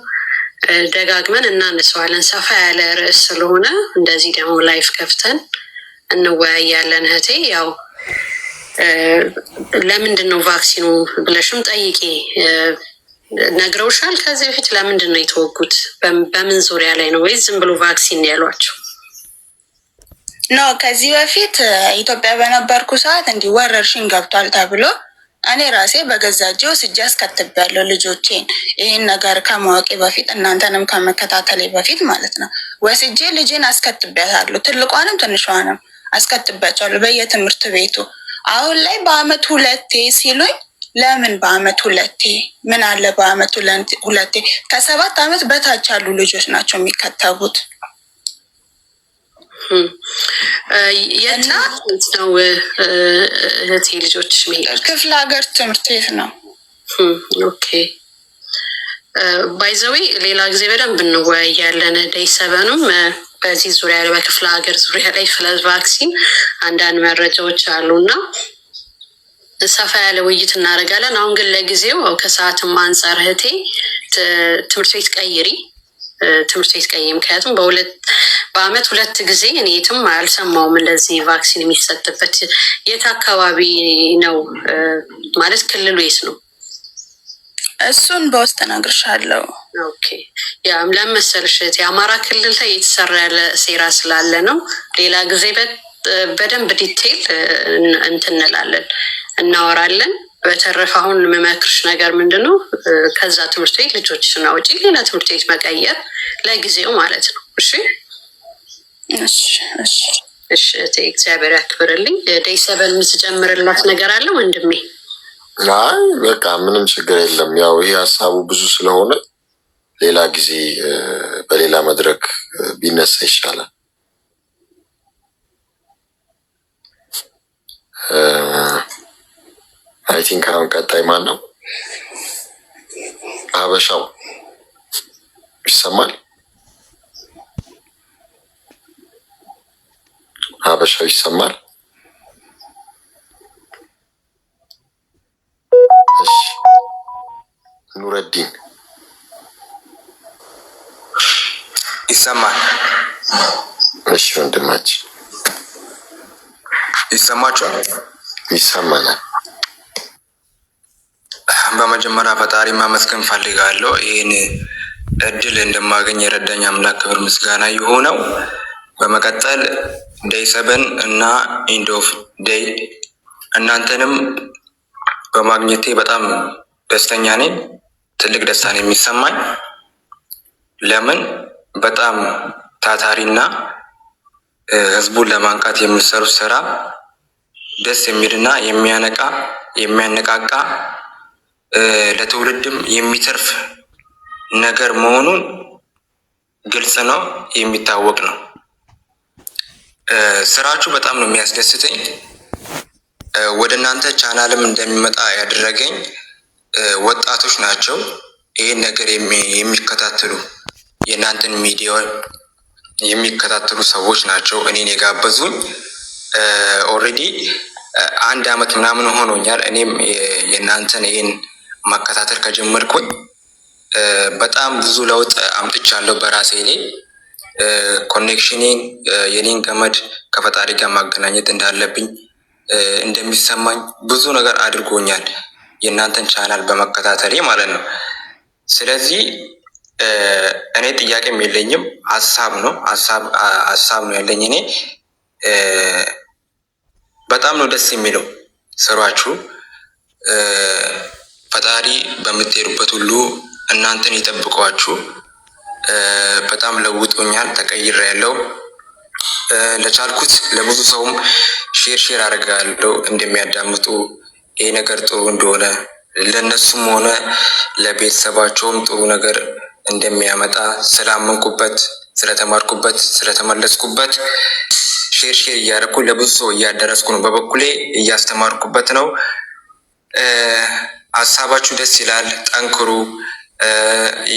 ደጋግመን እናነሳዋለን። ሰፋ ያለ ርዕስ ስለሆነ እንደዚህ ደግሞ live ከፍተን እንወያያለን። እህቴ፣ ያው ለምንድን ነው vaccine ኑ ብለሽም ጠይቂ። ነግረውሻል ከዚህ በፊት ለምንድን ነው የተወጉት? በምን ዙሪያ ላይ ነው ወይስ ዝም ብሎ vaccine ነው ያሏቸው? No፣ ከዚህ በፊት ኢትዮጵያ በነበርኩ ሰዓት እንዲህ ወረርሽኝ ገብቷል ተብሎ እኔ ራሴ በገዛ እጄ ወስጄ አስከትቤያለሁ ልጆቼን። ይህን ነገር ከማወቄ በፊት፣ እናንተንም ከመከታተሌ በፊት ማለት ነው። ወስጄ ልጄን አስከትቤያታለሁ። ትልቋንም ትንሿንም አስከትቤያቸዋለሁ በየትምህርት ቤቱ። አሁን ላይ በአመት ሁለቴ ሲሉኝ ለምን በአመት ሁለቴ? ምን አለ በአመት ሁለቴ? ከ7 አመት በታች ያሉ ልጆች ናቸው የሚከተቡት። የት እና ትምህርት ቤት ነው እህቴ ልጆች የሚሄዱት? ክፍለ ሀገር ትምህርት ቤት ነው። Okay፣ by the way ሌላ ጊዜ በደንብ እንወያያለን። Day Seven ም በዚህ ዙሪያ ላይ፣ በክፍለ ሀገር ዙሪያ ላይ ስለ vaccine አንዳንድ መረጃዎች አሉ እና ሰፋ ያለ ውይይት እናደርጋለን። አሁን ግን ለጊዜው ያው ከሰዓትም አንጻር እህቴ ትምህርት ቤት ቀይሪ፣ ትምህርት ቤት ቀይሪ። ምክንያቱም በአመት ሁለት ጊዜ እኔ የትም አልሰማውም እንደዚህ vaccine የሚሰጥበት። የት አካባቢ ነው ማለት ክልሉ የት ነው? እሱን በውስጥ እነግርሻለሁ። Okay፣ yeah፣ ለምን መሰለሽ እህቴ፣ የአማራ ክልል ላይ የተሰራ ያለ ሴራ ስላለ ነው። ሌላ ጊዜ በደንብ detail እንትን እንላለን፣ እናወራለን። በተረፈ አሁን የምመክርሽ ነገር ምንድን ነው? ከዛ ትምህርት ቤት ልጆችሽን አውጪ፣ ሌላ ትምህርት ቤት መቀየር ለጊዜው ማለት ነው። እሺ። እሺ። እሺ እህቴ፣ እግዚአብሔር ያክብርልኝ። Day Seven የምትጨምርላት ነገር አለ ወንድሜ? አይ በቃ ምንም ችግር የለም። ያው ይሄ ሀሳቡ ብዙ ስለሆነ ሌላ ጊዜ በሌላ መድረክ ቢነሳ ይሻላል። I think አሁን ቀጣይ ማን ነው? ሀበሻው ይሰማል? ሀበሻው ይሰማል? እሺ፣ ኑረዲን። ይሰማል። እሺ ወንድማችን። ይሰማችኋል? ይሰማናል። በመጀመሪያ ፈጣሪ ማመስገን ፈልጋለሁ። ይህን እድል እንደማገኝ የረዳኝ አምላክ ክብር ምስጋና ይሁነው። በመቀጠል Day Seven እና End of Day እናንተንም በማግኘቴ በጣም ደስተኛ ነኝ። ትልቅ ደስታ ነው የሚሰማኝ። ለምን በጣም ታታሪና ህዝቡን ለማንቃት የሚሰሩት ስራ ደስ የሚልና የሚያነቃ፣ የሚያነቃቃ፣ ለትውልድም የሚተርፍ ነገር መሆኑን ግልጽ ነው፣ የሚታወቅ ነው። ስራችሁ በጣም ነው የሚያስደስተኝ። ወደ እናንተ ቻናልም እንደሚመጣ ያደረገኝ ወጣቶች ናቸው። ይህን ነገር የሚከታተሉ፣ የእናንተን ሚዲያ የሚከታተሉ ሰዎች ናቸው እኔን የጋበዙኝ። Already አንድ አመት ምናምን ሆኖኛል። እኔም የእናንተን ይህን መከታተል ከጀመርኩኝ በጣም ብዙ ለውጥ አምጥቻለሁ በራሴ ላይ። Connection ኔን፣ የኔን ገመድ ከፈጣሪ ጋር ማገናኘት እንዳለብኝ እንደሚሰማኝ ብዙ ነገር አድርጎኛል። የእናንተን ቻናል በመከታተሌ ማለት ነው። ስለዚህ እኔ ጥያቄም የለኝም፣ ሀሳብ ነው፣ ሀሳብ ነው ያለኝ። እኔ በጣም ነው ደስ የሚለው ስራችሁ። ፈጣሪ በምትሄዱበት ሁሉ እናንተን ይጠብቋችሁ። በጣም ለውጦኛል፣ ተቀይሬያለሁ። ለቻልኩት ለብዙ ሰውም share share አደርጋለሁ እንደሚያዳምጡ፣ ይሄ ነገር ጥሩ እንደሆነ፣ ለእነሱም ሆነ ለቤተሰባቸውም ጥሩ ነገር እንደሚያመጣ ስላመንኩበት፣ ስለተማርኩበት፣ ስለተመለስኩበት share share እያደረኩ ለብዙ ሰው እያደረስኩ ነው። በበኩሌ እያስተማርኩበት ነው። ሀሳባችሁ ደስ ይላል። ጠንክሩ።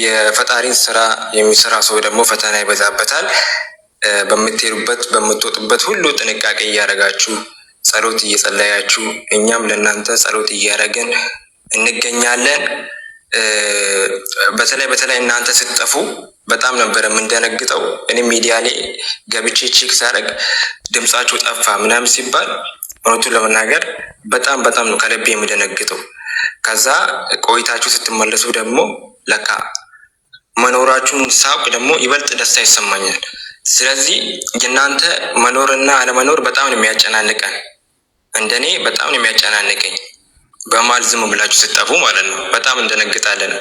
የፈጣሪን ስራ የሚሰራ ሰው ደግሞ ፈተና ይበዛበታል። በምትሄዱበት በምትወጡበት ሁሉ ጥንቃቄ እያደረጋችሁ፣ ጸሎት እየጸለያችሁ፣ እኛም ለእናንተ ጸሎት እያደረግን እንገኛለን። በተለይ በተለይ እናንተ ስትጠፉ በጣም ነበር የምንደነግጠው። እኔ ሚዲያ ላይ ገብቼ check ሳደርግ ድምጻችሁ ጠፋ ምናምን ሲባል እውነቱን ለመናገር በጣም በጣም ነው ከልቤ የምደነግጠው። ከዛ ቆይታችሁ ስትመለሱ ደግሞ ለካ መኖራችሁን ሳውቅ ደግሞ ይበልጥ ደስታ ይሰማኛል። ስለዚህ የእናንተ መኖርና አለመኖር በጣም ነው የሚያጨናንቀን። እንደኔ በጣም ነው የሚያጨናንቀኝ። በመሀል ዝም ብላችሁ ስትጠፉ ማለት ነው። በጣም እንደነግጣለን።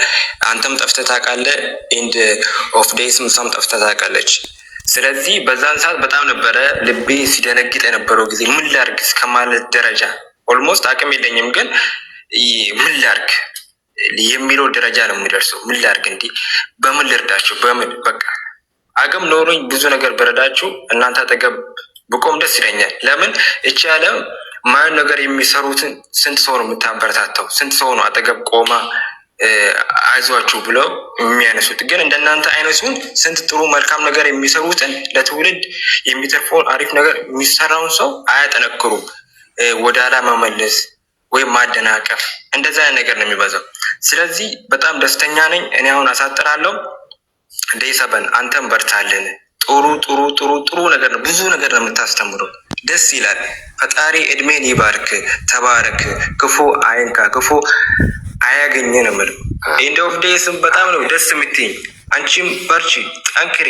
አንተም ጠፍተህ ታውቃለህ፣ End of Days እሷም ጠፍተህ ታውቃለች። ስለዚህ በዛን ሰዓት በጣም ነበረ ልቤ ሲደነግጥ የነበረው ጊዜ፣ ምን ላርግ እስከማለት ደረጃ። Almost አቅም የለኝም፣ ግን ምን ላርግ የሚለው ደረጃ ነው የሚደርሰው። ምን ላርግ፣ እንዲህ በምን ልርዳችሁ፣ በምን በቃ አቅም ኖሮኝ ብዙ ነገር ብረዳችሁ፣ እናንተ አጠገብ ብቆም ደስ ይለኛል። ለምን እቺ ዓለም ማን ነገር የሚሰሩትን ስንት ሰው ነው የምታበረታታው? ስንት ሰው ነው አጠገብ ቆማ አይዟችሁ ብለው የሚያነሱት? ግን እንደናንተ አይነቱን ስንት ጥሩ መልካም ነገር የሚሰሩትን፣ ለትውልድ የሚተርፈውን አሪፍ ነገር የሚሰራውን ሰው አያጠነክሩም። ወደ ኋላ መመለስ ወይም ማደናቀፍ እንደዛ አይነት ነገር ነው የሚበዛው። ስለዚህ በጣም ደስተኛ ነኝ። እኔ አሁን አሳጥራለሁ። Day Seven፣ አንተም በርታልን። ጥሩ ጥሩ ጥሩ ጥሩ ነገር ነው። ብዙ ነገር ነው የምታስተምረው። ደስ ይላል። ፈጣሪ እድሜን ይባርክ። ተባረክ። ክፉ አይንካ፣ ክፉ አያገኘ ነው የምለው። End of Days ም በጣም ነው ደስ የምትይኝ። አንቺም በርቺ፣ ጠንክሪ።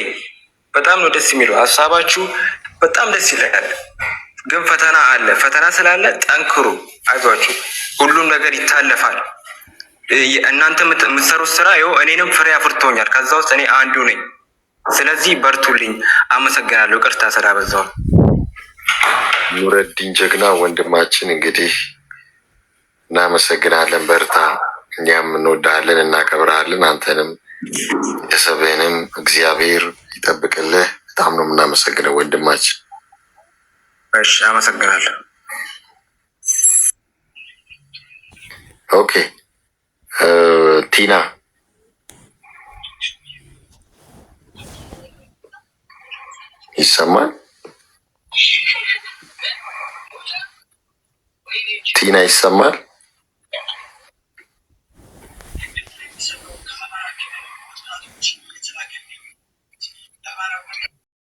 በጣም ነው ደስ የሚለው ሀሳባችሁ፣ በጣም ደስ ይላል። ግን ፈተና አለ። ፈተና ስላለ ጠንክሩ፣ አይዟችሁ። ሁሉም ነገር ይታለፋል። እናንተ የምትሰሩት ስራ ይኸው እኔንም ፍሬ አፍርቶኛል። ከዛ ውስጥ እኔ አንዱ ነኝ። ስለዚህ በርቱልኝ። አመሰግናለሁ። ይቅርታ ስላበዛሁ። ኑረዲን ጀግና ወንድማችን፣ እንግዲህ እናመሰግናለን። በርታ። እኛም እንወዳለን፣ እናከብራለን። አንተንም ቤተሰብህንም እግዚአብሔር ይጠብቅልህ። በጣም ነው የምናመሰግነው ወንድማችን። እሺ፣ አመሰግናለሁ። Okay፣ ቲና ይሰማል? ቲና ይሰማል?